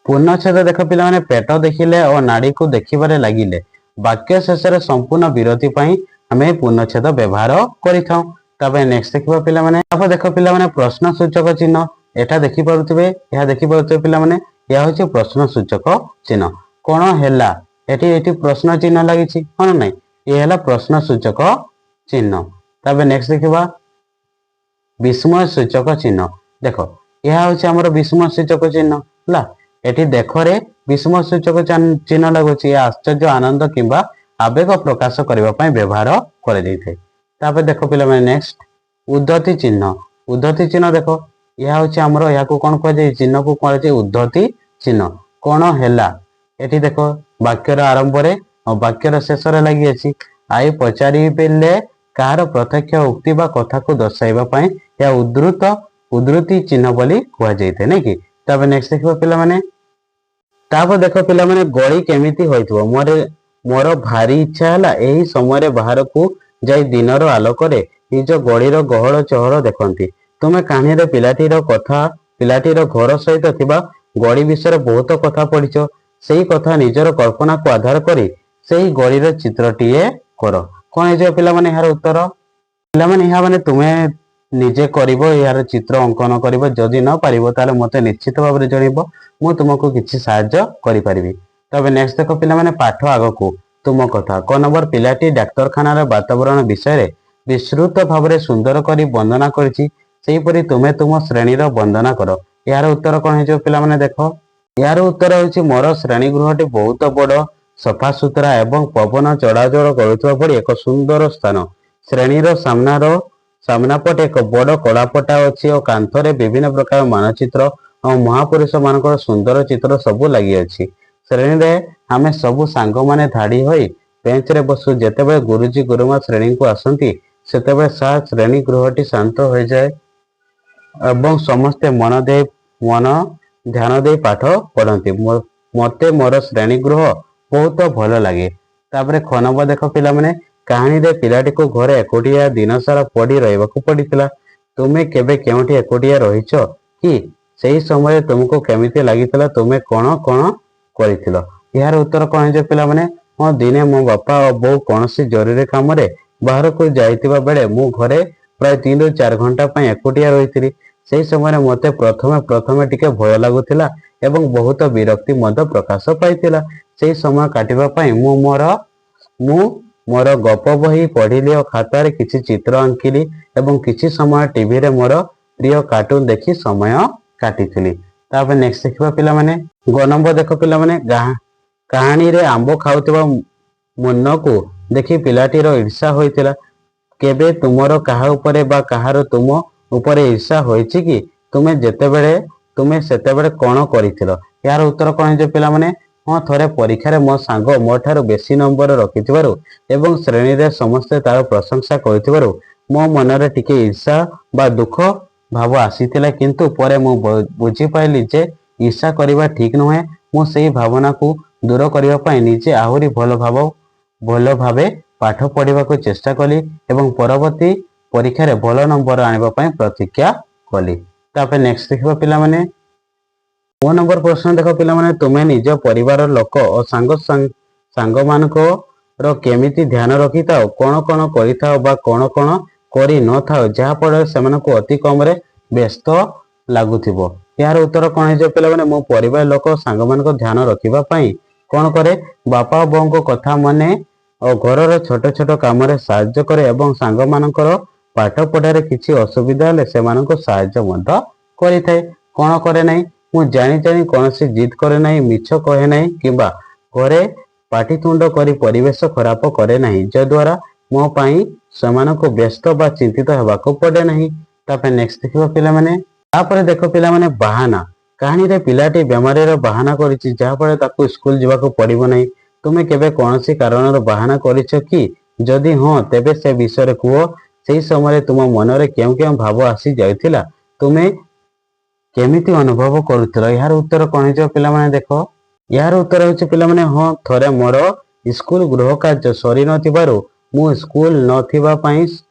ପୂର୍ଣ୍ଣଛେଦ ଦେଖ ପିଲାମାନେ, ପେଟ ଦେଖିଲେ ଓ ନାଡିକୁ ଦେଖିବାରେ ଲାଗିଲେ। ବାକ୍ୟ ଶେଷରେ ସମ୍ପୂର୍ଣ୍ଣ ବିରତି ପାଇଁ ଆମେ ପୂର୍ଣ୍ଣଛେଦ ବ୍ୟବହାର କରିଥାଉ। ତାପରେ ନେକ୍ସଟ ଦେଖିବା ପିଲାମାନେ। ତାପରେ ଦେଖ ପିଲାମାନେ, ପ୍ରଶ୍ନ ସୂଚକ ଚିହ୍ନ ଏଟା ଦେଖିପାରୁଥିବେ। ଏହା ଦେଖିପାରୁଥିବେ ପିଲାମାନେ, ଏହା ହଉଛି ପ୍ରଶ୍ନ ସୂଚକ ଚିହ୍ନ। କଣ ହେଲା? ଏଠି ପ୍ରଶ୍ନ ଚିହ୍ନ ଲାଗିଛି, ହଁ ନା ନାଇଁ? ଇଏ ହେଲା ପ୍ରଶ୍ନ ସୂଚକ ଚିହ୍ନ। ତାପରେ ନେକ୍ସଟ ଦେଖିବା, ବିସ୍ମୟ ସୂଚକ ଚିହ୍ନ ଦେଖ। ଏହା ହଉଛି ଆମର ବିସ୍ମୟ ସୂଚକ ଚିହ୍ନ ହେଲା। ଏଠି ଦେଖରେ ବିସ୍ମୟ ସୂଚକ ଚିହ୍ନ ଲାଗୁଛି। ଏହା ଆଶ୍ଚର୍ଯ୍ୟ, ଆନନ୍ଦ କିମ୍ବା ଆବେଗ ପ୍ରକାଶ କରିବା ପାଇଁ ବ୍ୟବହାର କରାଯାଇଥାଏ। ତାପରେ ଦେଖ ପିଲାମାନେ, ନେକ୍ସଟ ଉଦ୍ଧତି ଚିହ୍ନ। ଉଦ୍ଧତି ଚିହ୍ନ ଦେଖ, ଏହା ହଉଛି ଆମର, ଏହାକୁ କଣ କୁହାଯାଏ? ଚିହ୍ନକୁ କୁହାଯାଏ ଉଦ୍ଧତି ଚିହ୍ନ। କଣ ହେଲା? ଏଠି ଦେଖ, ବାକ୍ୟର ଆରମ୍ଭରେ ଆଉ ବାକ୍ୟର ଶେଷରେ ଲାଗିଅଛି। ଆଈ ପଚାରିଲେ। କାହାର ପ୍ରତ୍ୟକ୍ଷ ଉକ୍ତି ବା କଥାକୁ ଦର୍ଶାଇବା ପାଇଁ ଏହା ଉଦ୍ଧୃତି ଚିହ୍ନ ବୋଲି କୁହାଯାଇଥାଏ, ନାଇଁ କି? ତାପରେ ନେକ୍ସଟ ଦେଖିବା ପିଲାମାନେ। ତାପରେ ଦେଖ ପିଲାମାନେ, ଗଳି କେମିତି ହୋଇଥିବ? ମୋର ଭାରି ଇଚ୍ଛା ହେଲା ଏହି ସମୟରେ ବାହାରକୁ ଯାଇ ଦିନର ଆଲୋକରେ ନିଜ ଗଳିର ଗହଳ ଚହଳ ଦେଖନ୍ତି। ତୁମେ କାହାଣୀରେ ପିଲାଟିର ଘର ସହିତ ଥିବା ଗଳି ବିଷୟରେ ବହୁତ କଥା ପଢିଛ। ସେଇ କଥା ନିଜର କଳ୍ପନାକୁ ଆଧାର କରି ସେଇ ଗଳିର ଚିତ୍ରଟିଏ କର। କଣ ହେଇଯିବ ପିଲାମାନେ ଏହାର ଉତ୍ତର? ପିଲାମାନେ, ଏହା ମାନେ ତୁମେ ନିଜେ କରିବ, ଏହାର ଚିତ୍ର ଅଙ୍କନ କରିବ। ଯଦି ନ ପାରିବ, ତାହେଲେ ମତେ ନିଶ୍ଚିତ ଭାବରେ ଜଣେଇବ, ମୁଁ ତୁମକୁ କିଛି ସାହାଯ୍ୟ କରିପାରିବି। ତବେ ନେକ୍ସଟ ଦେଖ ପିଲାମାନେ, ପାଠ ଆଗକୁ ତୁମ କଥା। କ ନମ୍ବର, ପିଲାଟି ଡାକ୍ତରଖାନାର ବାତାବରଣ ବିଷୟରେ ବିସ୍ତୃତ ଭାବରେ ସୁନ୍ଦର କରି ବର୍ଣ୍ଣନା କରିଛି। ସେହିପରି ତୁମେ ତୁମ ଶ୍ରେଣୀର ବର୍ଣ୍ଣନା କର। ଏହାର ଉତ୍ତର କଣ ହେଇଯିବ ପିଲାମାନେ? ଦେଖ, ଏହାର ଉତ୍ତର ହେଉଛି, ମୋର ଶ୍ରେଣୀ ଗୃହଟି ବହୁତ ବଡ, ସଫାସୁତୁରା ଏବଂ ପବନ ଚଳାଚଳ କରୁଥିବା ଭଳି ଏକ ସୁନ୍ଦର ସ୍ଥାନ। ଶ୍ରେଣୀର ସାମ୍ନା ପଟେ ଏକ ବଡ କଳାପଟା ଅଛି ଓ କାନ୍ଥରେ ବିଭିନ୍ନ ପ୍ରକାର ମାନଚିତ୍ର ଓ ମହାପୁରୁଷ ମାନଙ୍କର ସୁନ୍ଦର ଚିତ୍ର ସବୁ ଲାଗିଅଛି। ଶ୍ରେଣୀରେ ଆମେ ସବୁ ସାଙ୍ଗମାନେ ଧାଡି ହୋଇ ବେଞ୍ଚରେ ବସୁ। ଯେତେବେଳେ ଗୁରୁଜୀ ଗୁରୁମା ଶ୍ରେଣୀକୁ ଆସନ୍ତି, ସେତେବେଳେ ସାରା ଶ୍ରେଣୀ ଗୃହଟି ଶାନ୍ତ ହୋଇଯାଏ ଏବଂ ସମସ୍ତେ ମନ ଧ୍ୟାନ ଦେଇ ପାଠ ପଢନ୍ତି। ମତେ ମୋର ଶ୍ରେଣୀ ଗୃହ ବହୁତ ଭଲ ଲାଗେ। ତାପରେ ଖ ନମ୍ବର ଦେଖ ପିଲାମାନେ, କାହାଣୀରେ ପିଲାଟିକୁ ଘରେ ଏକୁଟିଆ ଦିନସାରା ପଡି ରହିବାକୁ ପଡିଥିଲା। ତୁମେ କେବେ କେଉଁଠି ଏକୁଟିଆ ରହିଛ କି? ସେହି ସମୟରେ ତୁମକୁ କେମିତି ଲାଗିଥିଲା? ତୁମେ କଣ କଣ କରିଥିଲ? ଏହାର ଉତ୍ତର କଣ ହେଇଯିବ ପିଲାମାନେ? ହଁ, ଦିନେ ମୋ ବାପା ଓ ବୋଉ କୌଣସି ଜରୁରୀ କାମରେ ବାହାରକୁ ଯାଇଥିବା ବେଳେ ମୁଁ ଘରେ ପ୍ରାୟ 3ରୁ 4 ଘଣ୍ଟା ପାଇଁ ଏକୁଟିଆ ରହିଥିଲି। ସେହି ସମୟରେ ମତେ ପ୍ରଥମେ ପ୍ରଥମେ ଟିକେ ଭୟ ଲାଗୁଥିଲା ଏବଂ ବହୁତ ବିରକ୍ତି ମଧ୍ୟ ପ୍ରକାଶ ପାଇଥିଲା। ସେହି ସମୟ କାଟିବା ପାଇଁ ମୁଁ ମୋର ମୁଁ ମୋର ଗପ ବହି ପଢ଼ିଲି ଓ ଖାତାରେ କିଛି ଚିତ୍ର ଆଙ୍କିଲି ଏବଂ କିଛି ସମୟ ଟିଭିରେ ମୋର ପ୍ରିୟ କାର୍ଟୁନ ଦେଖି ସମୟ କାଟିଥିଲି। ତାପରେ ନେକ୍ସଟ ଦେଖିବା ପିଲାମାନେ। ଗ ନମ୍ବର ଦେଖ ପିଲାମାନେ, କାହାଣୀରେ ଆମ୍ବ ଖାଉଥିବା ମୁନକୁ ଦେଖି ପିଲାଟିର ଈର୍ଷା ହୋଇଥିଲା। କେବେ ତୁମର କାହା ଉପରେ ବା କାହାର ତୁମ ଉପରେ ଈର୍ଷା ହୋଇଛି କି? ତୁମେ ସେତେବେଳେ କଣ କରିଥିଲ? ଏହାର ଉତ୍ତର କଣ ହେଇଯିବ ପିଲାମାନେ? ହଁ, ଥରେ ପରୀକ୍ଷାରେ ମୋ ସାଙ୍ଗ ମୋ ଠାରୁ ବେଶୀ ନମ୍ବର ରଖିଥିବାରୁ ଏବଂ ଶ୍ରେଣୀରେ ସମସ୍ତେ ତାର ପ୍ରଶଂସା କରିଥିବାରୁ ମୋ ମନରେ ଟିକେ ଈର୍ଷା ବା ଦୁଃଖ ଭାବ ଆସିଥିଲା। କିନ୍ତୁ ପରେ ମୁଁ ବୁଝିପାରିଲି ଯେ ଈର୍ଷା କରିବା ଠିକ ନୁହେଁ। ମୁଁ ସେଇ ଭାବନାକୁ ଦୂର କରିବା ପାଇଁ ନିଜେ ଆହୁରି ଭଲ ଭାବେ ପାଠ ପଢିବାକୁ ଚେଷ୍ଟା କଲି ଏବଂ ପରବର୍ତ୍ତୀ ପରୀକ୍ଷାରେ ଭଲ ନମ୍ବର ଆଣିବା ପାଇଁ ପ୍ରତିଜ୍ଞା କଲି। ତାପରେ ନେକ୍ସଟ ଦେଖିବା ପିଲାମାନେ। ମୋ ନମ୍ବର ପ୍ରଶ୍ନ ଦେଖ ପିଲାମାନେ, ତୁମେ ନିଜ ପରିବାର ଲୋକ ଓ ସାଙ୍ଗମାନଙ୍କର କେମିତି ଧ୍ୟାନ ରଖିଥାଅ? କଣ କଣ କରିଥାଅ ବା କଣ କଣ କରି ନଥାଅ, ଯାହାଫଳରେ ସେମାନଙ୍କୁ ଅତି କମରେ ବ୍ୟସ୍ତ ଲାଗୁଥିବ? ଏହାର ଉତ୍ତର କଣ ହେଇଯିବ ପିଲାମାନେ? ମୋ ପରିବାର ଲୋକ ସାଙ୍ଗମାନଙ୍କ ଧ୍ୟାନ ରଖିବା ପାଇଁ କଣ କରେ? ବାପା ବୋଉଙ୍କ କଥା ମାନେ ଓ ଘରର ଛୋଟ ଛୋଟ କାମରେ ସାହାଯ୍ୟ କରେ ଏବଂ ସାଙ୍ଗମାନଙ୍କର ପାଠ ପଢାରେ କିଛି ଅସୁବିଧା ହେଲେ ସେମାନଙ୍କୁ ସାହାଯ୍ୟ ମଧ୍ୟ କରିଥାଏ। କଣ କରେ ନାହିଁ? ମୁଁ ଜାଣି ଜାଣି କୌଣସି ଜିଦ୍ କରେ ନାହିଁ, ମିଛ କହେ ନାହିଁ କିମ୍ବା ଘରେ ପାଟିତୁଣ୍ଡ କରି ପରିବେଶ ଖରାପ କରେ ନାହିଁ, ଯଦ୍ୱାରା ମୋ ପାଇଁ ସେମାନଙ୍କୁ ବ୍ୟସ୍ତ ବା ଚିନ୍ତିତ ହେବାକୁ ପଡେ ନାହିଁ। ତାପରେ ନେକ୍ସଟ ଦେଖିବା ପିଲାମାନେ। ତାପରେ ଦେଖ ପିଲାମାନେ, ବାହାନା। କାହାଣୀରେ ପିଲାଟି ବେମାରୀର ବାହାନା କରିଛି, ଯାହାଫଳରେ ତାକୁ ସ୍କୁଲ ଯିବାକୁ ପଡିବ ନାହିଁ। ତୁମେ କେବେ କୌଣସି କାରଣର ବାହାନା କରିଛ କି? ଯଦି ହଁ, ତେବେ ସେ ବିଷୟରେ କୁହ। ସେହି ସମୟରେ ତୁମ ମନରେ କେଉଁ କେଉଁ ଭାବ ଆସି ଯାଇଥିଲା? ତୁମେ କେମିତି ଅନୁଭବ କରୁଥିଲ? ଏହାର ଉତ୍ତର କଣ ହେଇଯିବ ପିଲାମାନେ? ଦେଖ, ଏହାର ଉତ୍ତର ହେଉଛି ପିଲାମାନେ, ହଁ, ଥରେ ମୋର ସ୍କୁଲ ଗୃହ କାର୍ଯ୍ୟ ସରିନଥିବାରୁ ମୁଁ ସ୍କୁଲ ନଥିବା ପାଇଁ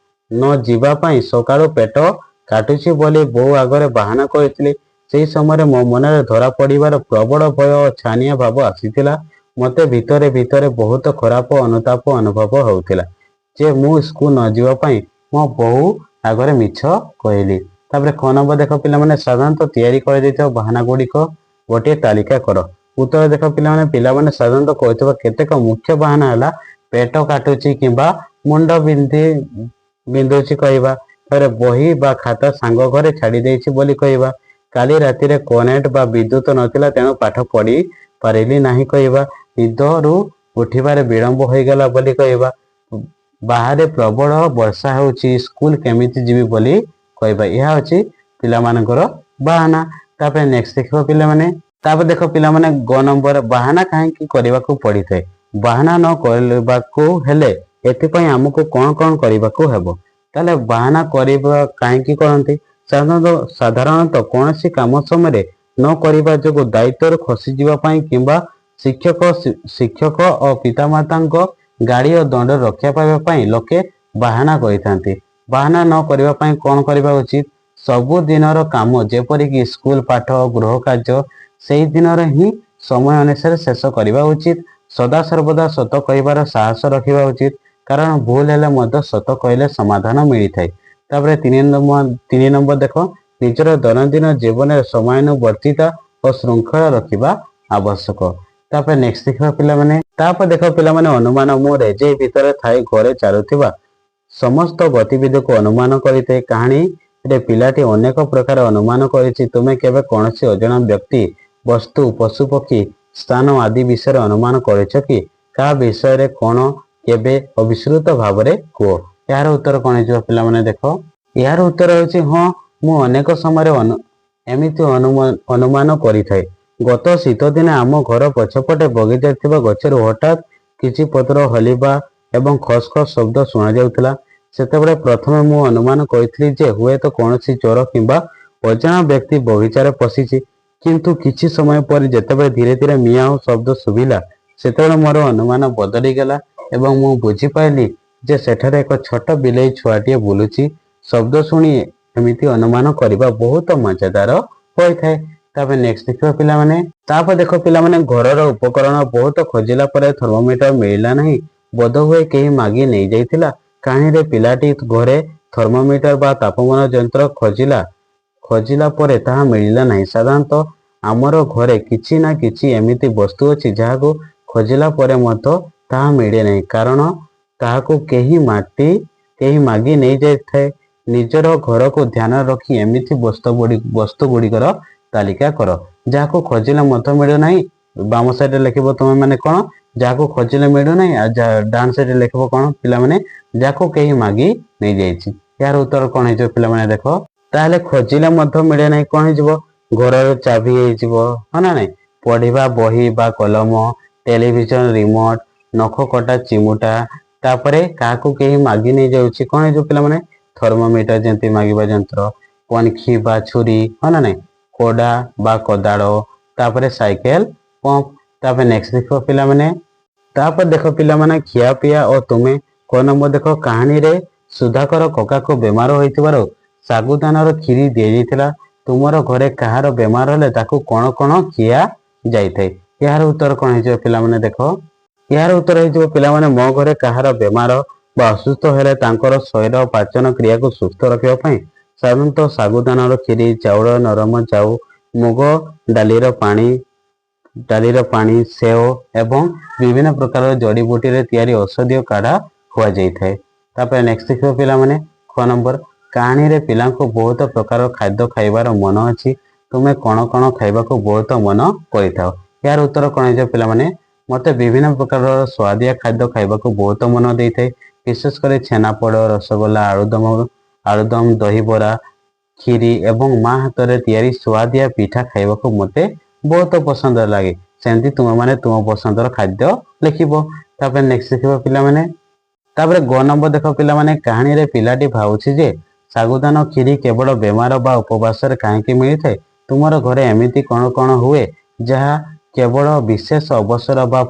ନ ଯିବା ପାଇଁ ସକାଳୁ ପେଟ କାଟୁଛି ବୋଲି ବୋଉ ଆଗରେ ବାହାନା କରିଥିଲି। ସେହି ସମୟରେ ମୋ ମନରେ ଧରା ପଡ଼ିବାର ପ୍ରବଳ ଭୟ ଓ ଛାନିଆ ଭାବ ଆସିଥିଲା। ମତେ ଭିତରେ ଭିତରେ ବହୁତ ଖରାପ ଅନୁତାପ ଅନୁଭବ ହେଉଥିଲା ଯେ ମୁଁ ସ୍କୁଲ ନ ଯିବା ପାଇଁ ମୋ ବୋଉ ଆଗରେ ମିଛ କହିଲି। ତାପରେ ଖ ନମ୍ବର ଦେଖ ପିଲାମାନେ, ସାଧାରଣତଃ ତିଆରି କରାଯାଇଥିବା ବାହାନା ଗୁଡ଼ିକ ଗୋଟିଏ ତାଲିକା କର। ଉତ୍ତର ଦେଖ ପିଲାମାନେ, ପିଲାମାନେ ସାଧାରଣତଃ କହୁଥିବା କେତେକ ମୁଖ୍ୟ ବାହାନା ହେଲା ପେଟ କାଟୁଛି କିମ୍ବା ମୁଣ୍ଡ ବିନ୍ଧୁଛି କହିବା, ତାପରେ ବହି ବା ଖାତା ସାଙ୍ଗ ଘରେ ଛାଡି ଦେଇଛି ବୋଲି କହିବା, କାଲି ରାତିରେ କରେଣ୍ଟ ବା ବିଦ୍ୟୁତ ନଥିଲା ତେଣୁ ପାଠ ପଢି ପାରିଲି ନାହିଁ କହିବା, ନିଦରୁ ଉଠିବାରେ ବିଳମ୍ବ ହୋଇଗଲା ବୋଲି କହିବା, ବାହାରେ ପ୍ରବଳ ବର୍ଷା ହେଉଛି ସ୍କୁଲ କେମିତି ଯିବି ବୋଲି କହିବା। ଏହା ଅଛି ପିଲାମାନଙ୍କର ବାହାନା। ତାପରେ ନେକ୍ସଟ ଦେଖିବ ପିଲାମାନେ। ତାପରେ ଦେଖ ପିଲାମାନେ, ଗ ନମ୍ବର, ବାହାନା କାହିଁକି କରିବାକୁ ପଡିଥାଏ? ବାହାନା ନ କରିବାକୁ ହେଲେ ଏଥିପାଇଁ ଆମକୁ କଣ କଣ କରିବାକୁ ହେବ? ତାହେଲେ ବାହାନା କରିବା କାହିଁକି କରନ୍ତି? ସାଧାରଣତଃ କୌଣସି କାମ ସମୟରେ ନ କରିବା ଯୋଗୁଁ ଦାୟିତ୍ୱରୁ ଖସିଯିବା ପାଇଁ କିମ୍ବା ଶିକ୍ଷକ ଓ ପିତାମାତାଙ୍କ ଗାଳି ଓ ଦଣ୍ଡ ରକ୍ଷା ପାଇବା ପାଇଁ ଲୋକେ ବାହାନା କରିଥାନ୍ତି। ବାହାନା ନ କରିବା ପାଇଁ କଣ କରିବା ଉଚିତ? ସବୁ ଦିନର କାମ ଯେପରିକି ସ୍କୁଲ ପାଠ, ଗୃହ କାର୍ଯ୍ୟ ସେଇ ଦିନରେ ହିଁ ସମୟ ଅନୁସାରେ ଶେଷ କରିବା ଉଚିତ। ସଦାସର୍ବଦା ସତ କହିବାର ସାହସ ରଖିବା ଉଚିତ, କାରଣ ଭୁଲ ହେଲେ ମଧ୍ୟ ସତ କହିଲେ ସମାଧାନ ମିଳିଥାଏ। ତାପରେ 3 ନମ୍ବର ଦେଖ, ନିଜର ଦୈନନ୍ଦିନ ଜୀବନରେ ସମୟାନୁବର୍ତ୍ତିତା ଓ ଶୃଙ୍ଖଳା ରଖିବା ଆବଶ୍ୟକ। ତାପରେ ନେକ୍ସଟ ଦେଖିବା ପିଲାମାନେ। ତାପରେ ଦେଖ ପିଲାମାନେ, ଅନୁମାନ। ମୁଁ ରେଜେଇ ଭିତରେ ଥାଇ ଘରେ ଚାଲୁଥିବା ସମସ୍ତ ଗତିବିଧିକୁ ଅନୁମାନ କରିଥାଏ। କାହାଣୀରେ ପିଲାଟି ଅନେକ ପ୍ରକାର ଅନୁମାନ କରିଛି। ତୁମେ କେବେ କୌଣସି ଅଜଣା ବ୍ୟକ୍ତି, ବସ୍ତୁ, ପଶୁପକ୍ଷୀ, ସ୍ଥାନ ଆଦି ବିଷୟରେ ଅନୁମାନ କରିଛ କି? କାହା ବିଷୟରେ, କଣ, କେବେ ଓ ବିସ୍ତୃତ ଭାବରେ କୁହ। ଏହାର ଉତ୍ତର କଣ ହେଇଯିବ ପିଲାମାନେ? ଦେଖ, ଏହାର ଉତ୍ତର ହେଉଛି, ହଁ, ମୁଁ ଅନେକ ସମୟରେ ଏମିତି ଅନୁମାନ କରିଥାଏ। ଗତ ଶୀତ ଦିନେ ଆମ ଘର ପଛପଟେ ବଗିଚାରେ ଥିବା ଗଛରୁ ହଠାତ୍ କିଛି ପତ୍ର ହଲିବା ଏବଂ ଖସ୍ ଖସ୍ ଶବ୍ଦ ଶୁଣାଯାଉଥିଲା। ସେତେବେଳେ ପ୍ରଥମେ ମୁଁ ଅନୁମାନ କରିଥିଲି ଯେ ହୁଏତ କୌଣସି ଚୋର କିମ୍ବା ଅଜଣା ବ୍ୟକ୍ତି ବଗିଚାରେ ପଶିଛି। କିନ୍ତୁ କିଛି ସମୟ ପରେ ଯେତେବେଳେ ଧୀରେ ଧୀରେ ମିଆଁ ଶବ୍ଦ ଶୁଭିଲା, ସେତେବେଳେ ମୋର ଅନୁମାନ ବଦଳିଗଲା ଏବଂ ମୁଁ ବୁଝିପାରିଲି ଯେ ସେଠାରେ ଏକ ଛୋଟ ବିଲେଇ ଛୁଆଟିଏ ବୁଲୁଛି। ଶବ୍ଦ ଶୁଣି ଏମିତି ଅନୁମାନ କରିବା ବହୁତ ମଜାଦାର ହୋଇଥାଏ। ତାପରେ ନେକ୍ସଟ ଦେଖିବା ପିଲାମାନେ। ତାପରେ ଦେଖ ପିଲାମାନେ, ଘରର ଉପକରଣ ବହୁତ ଖୋଜିଲା ପରେ ଥର୍ମୋମିଟର ମିଳିଲା ନାହିଁ। ବୋଧହୁଏ କେହି ମାଗି ନେଇଯାଇଥିଲା। କାହାଣୀରେ ପିଲାଟି ଘରେ ଥର୍ମୋମିଟର ବା ତାପମାନ ଯନ୍ତ୍ର ଖୋଜିଲା ପରେ ତାହା ମିଳିଲା ନାହିଁ। ସାଧାରଣତଃ ଆମର ଘରେ କିଛି ନା କିଛି ଏମିତି ବସ୍ତୁ ଅଛି, ଯାହାକୁ ଖୋଜିଲା ପରେ ମଧ୍ୟ ତାହା ମିଳେ ନାହିଁ, କାରଣ ତାହାକୁ କେହି ମାଗି ନେଇଯାଇଥାଏ। ନିଜର ଘରକୁ ଧ୍ୟାନ ରଖି ଏମିତି ବସ୍ତୁ ଗୁଡ଼ିକର ତାଲିକା କର ଯାହାକୁ ଖୋଜିଲେ ମଧ୍ୟ ମିଳୁନାହିଁ। ବାମ ସାଇଡରେ ଲେଖିବ ତୁମେ ମାନେ କଣ, ଯାହାକୁ ଖୋଜିଲେ ମିଳୁନାହିଁ, ଆଉ ଡାହାଣ ସାଇଡରେ ଲେଖିବ କଣ ପିଲାମାନେ, ଯାହାକୁ କେହି ମାଗି ନେଇଯାଇଛି। ଏହାର ଉତ୍ତର କଣ ହେଇଯିବ ପିଲାମାନେ ଦେଖ। ତାହେଲେ ଖୋଜିଲେ ମଧ୍ୟ ମିଳେ ନାହିଁ କଣ ହେଇଯିବ? ଘରର ଚାବି ହେଇଯିବ, ହଁ ନା ନାଇଁ? ପଢିବା ବହି ବା କଲମ, ଟେଲିଭିଜନ ରିମୋଟ, ନଖ କଟା ଚିମୁଟା। ତାପରେ କାହାକୁ କେହି ମାଗି ନେଇଯାଉଛି କଣ ହେଇଯିବ ପିଲାମାନେ? ଥର୍ମୋମିଟର ଯେମିତି ମାଗିବା ଯନ୍ତ୍ର, କନଖି ବା ଛୁରୀ, ହଁ ନା ନାଇଁ? କୋଡା ବା କୋଦାଳ, ତାପରେ ସାଇକେଲ ପମ୍ପ। ତାପରେ ନେକ୍ସଟ ଦେଖିବ ପିଲାମାନେ। ତାପରେ ଦେଖ ପିଲାମାନେ, ଖିଆ ପିଆ ଓ ତୁମେ। କ ନମ୍ବର ଦେଖ, କାହାଣୀରେ ସୁଧାକର କକାକୁ ବେମାର ହୋଇଥିବାରୁ ସାଗୁଦାନାର କ୍ଷୀରି ଦିଆଯାଇଥିଲା। ତୁମର ଘରେ କାହାର ବେମାର ହେଲେ ତାକୁ କଣ କଣ ଖିଆ ଯାଇଥାଏ? ଏହାର ଉତ୍ତର କଣ ହେଇଯିବ ପିଲାମାନେ ଦେଖ। ଏହାର ଉତ୍ତର ହେଇଯିବ ପିଲାମାନେ, ମୋ ଘରେ କାହାର ବେମାର ବା ଅସୁସ୍ଥ ହେଲେ ତାଙ୍କର ଶରୀର ପାଚନ କ୍ରିୟାକୁ ସୁସ୍ଥ ରଖିବା ପାଇଁ ସାଧାରଣତଃ ସାଗୁଦାନାର କ୍ଷୀରି, ଚାଉଳ ନରମ ଚାଉ, ମୁଗ ଡାଲିର ପାଣି, ସେଓ ଏବଂ ବିଭିନ୍ନ ପ୍ରକାରର ଜଡିବୁଟିରେ ତିଆରି ଔଷଧୀୟ କାଢା ଖୁଆଯାଇଥାଏ। ତାପରେ ନେକ୍ସଟ ଦେଖିବ ପିଲାମାନେ, ଖ ନମ୍ବର, କାହାଣୀରେ ପିଲାଙ୍କୁ ବହୁତ ପ୍ରକାର ଖାଦ୍ୟ ଖାଇବାର ମନ ଅଛି। ତୁମେ କଣ କଣ ଖାଇବାକୁ ବହୁତ ମନ କରିଥାଅ? ଏହାର ଉତ୍ତର କଣ ହେଇଯିବ ପିଲାମାନେ? ମତେ ବିଭିନ୍ନ ପ୍ରକାରର ସୁଆଦିଆ ଖାଦ୍ୟ ଖାଇବାକୁ ବହୁତ ମନ ଦେଇଥାଏ। ବିଶେଷ କରି ଛେନାପୋଡ଼, ରସଗୋଲା, ଆଳୁଦମ, ଦହିବରା, କ୍ଷୀରି ଏବଂ ମା ହାତରେ ତିଆରି ସୁଆଦିଆ ପିଠା ଖାଇବାକୁ ମତେ ବହୁତ ପସନ୍ଦ ଲାଗେ। ସେମିତି ତୁମେମାନେ ତୁମ ପସନ୍ଦର ଖାଦ୍ୟ ଲେଖିବ। ତାପରେ ନେକ୍ସଟ ଦେଖିବ ପିଲାମାନେ। ତାପରେ ଗ ନମ୍ବର ଦେଖ ପିଲାମାନେ, କାହାଣୀରେ ପିଲାଟି ଭାବୁଛି ଯେ ସାଗୁଦାନ କ୍ଷୀରି କେବଳ ବେମାର ବା ଉପବାସରେ କାହିଁକି ମିଳିଥାଏ? ତୁମର ଘରେ ଏମିତି କଣ କଣ ହୁଏ ଯାହା କେବଳ ବିଶେଷ ଅବସର ବା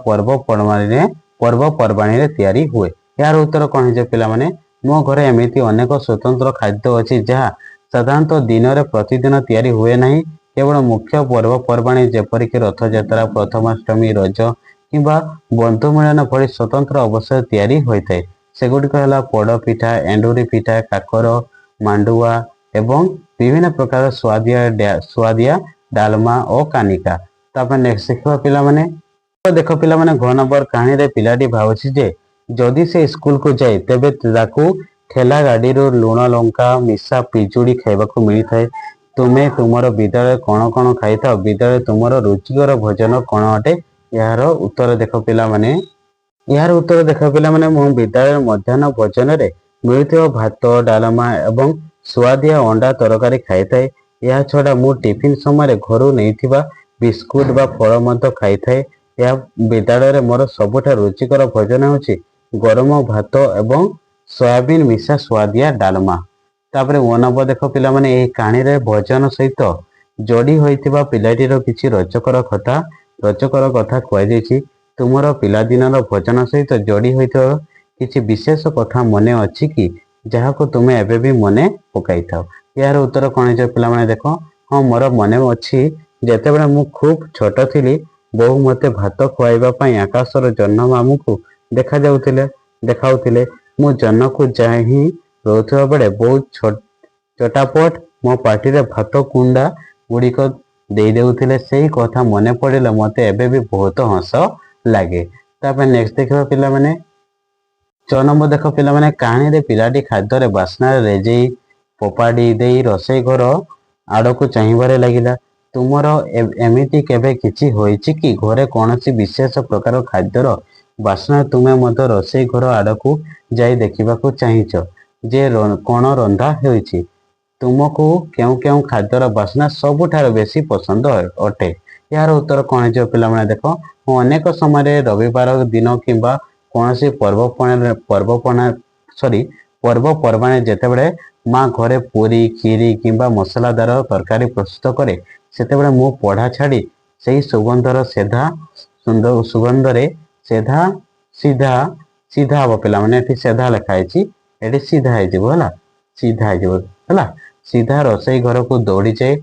ପର୍ବପର୍ବାଣୀରେ ତିଆରି ହୁଏ? ଏହାର ଉତ୍ତର କଣ ହେଇଯିବ ପିଲାମାନେ? ମୋ ଘରେ ଏମିତି ଅନେକ ସ୍ୱତନ୍ତ୍ର ଖାଦ୍ୟ ଅଛି ଯାହା ସାଧାରଣତଃ ଦିନରେ ପ୍ରତିଦିନ ତିଆରି ହୁଏ ନାହିଁ। କେବଳ ମୁଖ୍ୟ ପର୍ବପର୍ବାଣୀ ଯେପରିକି ରଥଯାତ୍ରା, ପ୍ରଥମାଷ୍ଟମୀ, ରଜ କିମ୍ବା ବନ୍ଧୁ ମିଳନ ଭଳି ସ୍ୱତନ୍ତ୍ର ଅବସର ତିଆରି ହୋଇଥାଏ। ସେଗୁଡ଼ିକ ହେଲା ପୋଡ଼ ପିଠା, ଏଣ୍ଡୁରି ପିଠା, କାକର, ମାଣ୍ଡୁଆ ଏବଂ ବିଭିନ୍ନ ପ୍ରକାର ସୁଆଦିଆ ଡାଲମା ଓ କାନିକା। ତାପରେ ନେକ୍ସଟ ଦେଖିବା ପିଲାମାନେ। ଦେଖ ପିଲାମାନେ, ଘ ନମ୍ବର, କାହାଣୀରେ ପିଲାଟି ଭାବୁଛି ଯେ ଯଦି ସେ ସ୍କୁଲକୁ ଯାଏ ତେବେ ତାକୁ ଠେଲା ଗାଡ଼ିରୁ ଲୁଣ ଲଙ୍କା ମିଶା ପିଜୁଳି ଖାଇବାକୁ ମିଳିଥାଏ। ତୁମେ ତୁମର ବିଦ୍ୟାଳୟ କଣ କଣ ଖାଇଥାଅ? ବିଦ୍ୟାଳୟ ତୁମର ରୁଚିକର ଭୋଜନ କଣ ଅଟେ? ଏହାର ଉତ୍ତର ଦେଖ ପିଲାମାନେ। ଏହାର ଉତ୍ତର ଦେଖ ପିଲାମାନେ, ମୁଁ ବିଦ୍ୟାଳୟ ମଧ୍ୟାହ୍ନ ଭୋଜନରେ ମିଳୁଥିବା ଭାତ, ଡାଲମା ଏବଂ ସୁଆଦିଆ ଅଣ୍ଡା ତରକାରୀ ଖାଇଥାଏ। ଏହା ଛଡା ମୁଁ ଟିଫିନ ସମୟରେ ଘରୁ ନେଇଥିବା ବିସ୍କୁଟ ବା ଫଳ ମଧ୍ୟ ଖାଇଥାଏ। ଏହା ବିଦ୍ୟାଳୟରେ ମୋର ସବୁଠାରୁ ରୁଚିକର ଭୋଜନ ହେଉଛି ଗରମ ଭାତ ଏବଂ ସୋୟାବିନ ମିଶା ସୁଆଦିଆ ଡାଲମା। ତାପରେ ଓ ନମ୍ବର ଦେଖ ପିଲାମାନେ, ଏହି କାହାଣୀରେ ଭୋଜନ ସହିତ ଯୋଡି ହୋଇଥିବା ପିଲାଟିର କିଛି ରୋଚକର କଥା କୁହାଯାଇଛି। ତୁମର ପିଲାଦିନର ଭୋଜନ ସହିତ ଯୋଡି ହୋଇଥିବା କିଛି ବିଶେଷ କଥା ମନେ ଅଛି କି ଯାହାକୁ ତୁମେ ଏବେ ବି ମନେ ପକାଇଥାଅ? ଏହାର ଉତ୍ତର କଣ ହେଇଯିବ ପିଲାମାନେ ଦେଖ। ହଁ, ମୋର ମନେ ଅଛି, ଯେତେବେଳେ ମୁଁ ଖୁବ ଛୋଟ ଥିଲି, ବୋଉ ମତେ ଭାତ ଖୁଆଇବା ପାଇଁ ଆକାଶର ଜହ୍ନ ମାମୁକୁ ଦେଖାଉଥିଲେ। ମୁଁ ଜହ୍ନକୁ ଚାହିଁ ରହୁଥିବା ବେଳେ ବୋଉ ଚଟାପଟ ମୋ ପାଟିରେ ଭାତ କୁଣ୍ଡା ଗୁଡିକ ଦେଇଦେଉଥିଲେ। ସେଇ କଥା ମନେ ପଡ଼ିଲେ ମତେ ଏବେ ବି ବହୁତ ହସ ଲାଗେ। ତାପରେ ନେକ୍ସଟ ଦେଖିବା ପିଲାମାନେ। ଛଅ ନମ୍ବର ଦେଖ ପିଲାମାନେ, କାହାଣୀରେ ପିଲାଟି ଖାଦ୍ୟରେ ବାସ୍ନାରେ ରେଜେଇ ଫୋପାଡ଼ି ଦେଇ ରୋଷେଇ ଘର ଆଡକୁ ଚାହିଁବାରେ ଲାଗିଲା। ତୁମର ଏମିତି କେବେ କିଛି ହୋଇଛି କି, ଘରେ କୌଣସି ବିଶେଷ ପ୍ରକାର ଖାଦ୍ୟର ବାସ୍ନା ତୁମେ ମଧ୍ୟ ରୋଷେଇ ଘର ଆଡକୁ ଯାଇ ଦେଖିବାକୁ ଚାହିଁଛ ଯେ କଣ ରନ୍ଧା ହେଉଛି? ତୁମକୁ କେଉଁ କେଉଁ ଖାଦ୍ୟର ବାସ୍ନା ସବୁଠାରୁ ବେଶୀ ପସନ୍ଦ ଅଟେ? ଏହାର ଉତ୍ତର କଣ ହେଇଯିବ ପିଲାମାନେ ଦେଖ। ମୁଁ ଅନେକ ସମୟରେ ରବିବାର ଦିନ କିମ୍ବା କୌଣସି ପର୍ବପର୍ବାଣୀ ଯେତେବେଳେ ମା ଘରେ ପୁରୀ, କ୍ଷୀରି କିମ୍ବା ମସଲାଦାର ତରକାରୀ ପ୍ରସ୍ତୁତ କରେ, ସେତେବେଳେ ମୁଁ ପଢା ଛାଡି ସେହି ସୁଗନ୍ଧରେ ସେଧା ସିଧା, ସିଧା ହବ ପିଲାମାନେ। ଏଠି ସେଧା ଲେଖା ହେଇଛି, ଏଠି ସିଧା ହେଇଯିବ, ହେଲା? ସିଧା ହେଇଯିବ, ହେଲା? ସିଧା ରୋଷେଇ ଘରକୁ ଦୌଡ଼ିଯାଏ।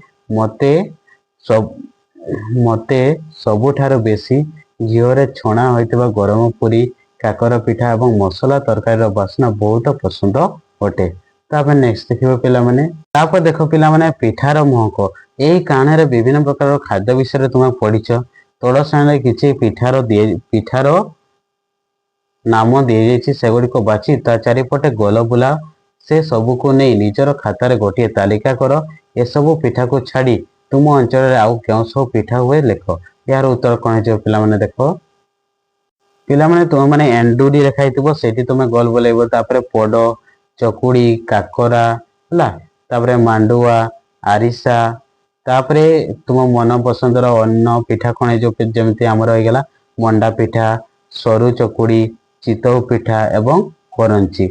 ମତେ ସବୁଠାରୁ ବେଶୀ ଘିଅରେ ଛଣା ହୋଇଥିବା ଗରମ ପୁରୀ, କାକର ପିଠା ଏବଂ ମସଲା ତରକାରୀର ବାସ୍ନା ବହୁତ ପସନ୍ଦ ଅଟେ। ତାପରେ ନେକ୍ସଟ ଦେଖିବ ପିଲାମାନେ। ତାପରେ ଦେଖ ପିଲାମାନେ, ପିଠାର ମହକ। ଏଇ କାହାଣୀରେ ବିଭିନ୍ନ ପ୍ରକାରର ଖାଦ୍ୟ ବିଷୟରେ ତୁମେ ପଢିଛ। ତଳ ଶ୍ରେଣୀରେ କିଛି ପିଠାର ନାମ ଦିଆଯାଇଛି, ସେଗୁଡ଼ିକ ବାଛି ତା ଚାରିପଟେ ଗୋଲ ବୁଲାଅ। ସେ ସବୁକୁ ନେଇ ନିଜର ଖାତାରେ ଗୋଟିଏ ତାଲିକା କର। ଏସବୁ ପିଠାକୁ ଛାଡ଼ି ତୁମ ଅଞ୍ଚଳରେ ଆଉ କେଉଁ ସବୁ ପିଠା ହୁଏ ଲେଖ। ଏହାର ଉତ୍ତର କଣ ହେଇଯିବ ପିଲାମାନେ? ଦେଖ ପିଲାମାନେ, ତୁମେମାନେ ଏଣ୍ଡୁରି ଲେଖା ହେଇଥିବ, ସେଇଠି ତୁମେ ଗୋଲ ବୁଲେଇବ। ତାପରେ ପୋଡ, ଚକୁଳି, କାକରା ହେଲା, ତାପରେ ମାଣ୍ଡୁଆ, ଆରିସା। ତାପରେ ତୁମ ମନ ପସନ୍ଦର ଅନ୍ନ ପିଠା କଣ ହେଇଯିବ? ଯେମିତି ଆମର ହେଇଗଲା ମଣ୍ଡା ପିଠା, ସରୁ ଚକୁଳି, ଚିତଉ ପିଠା ଏବଂ କରଞ୍ଚି।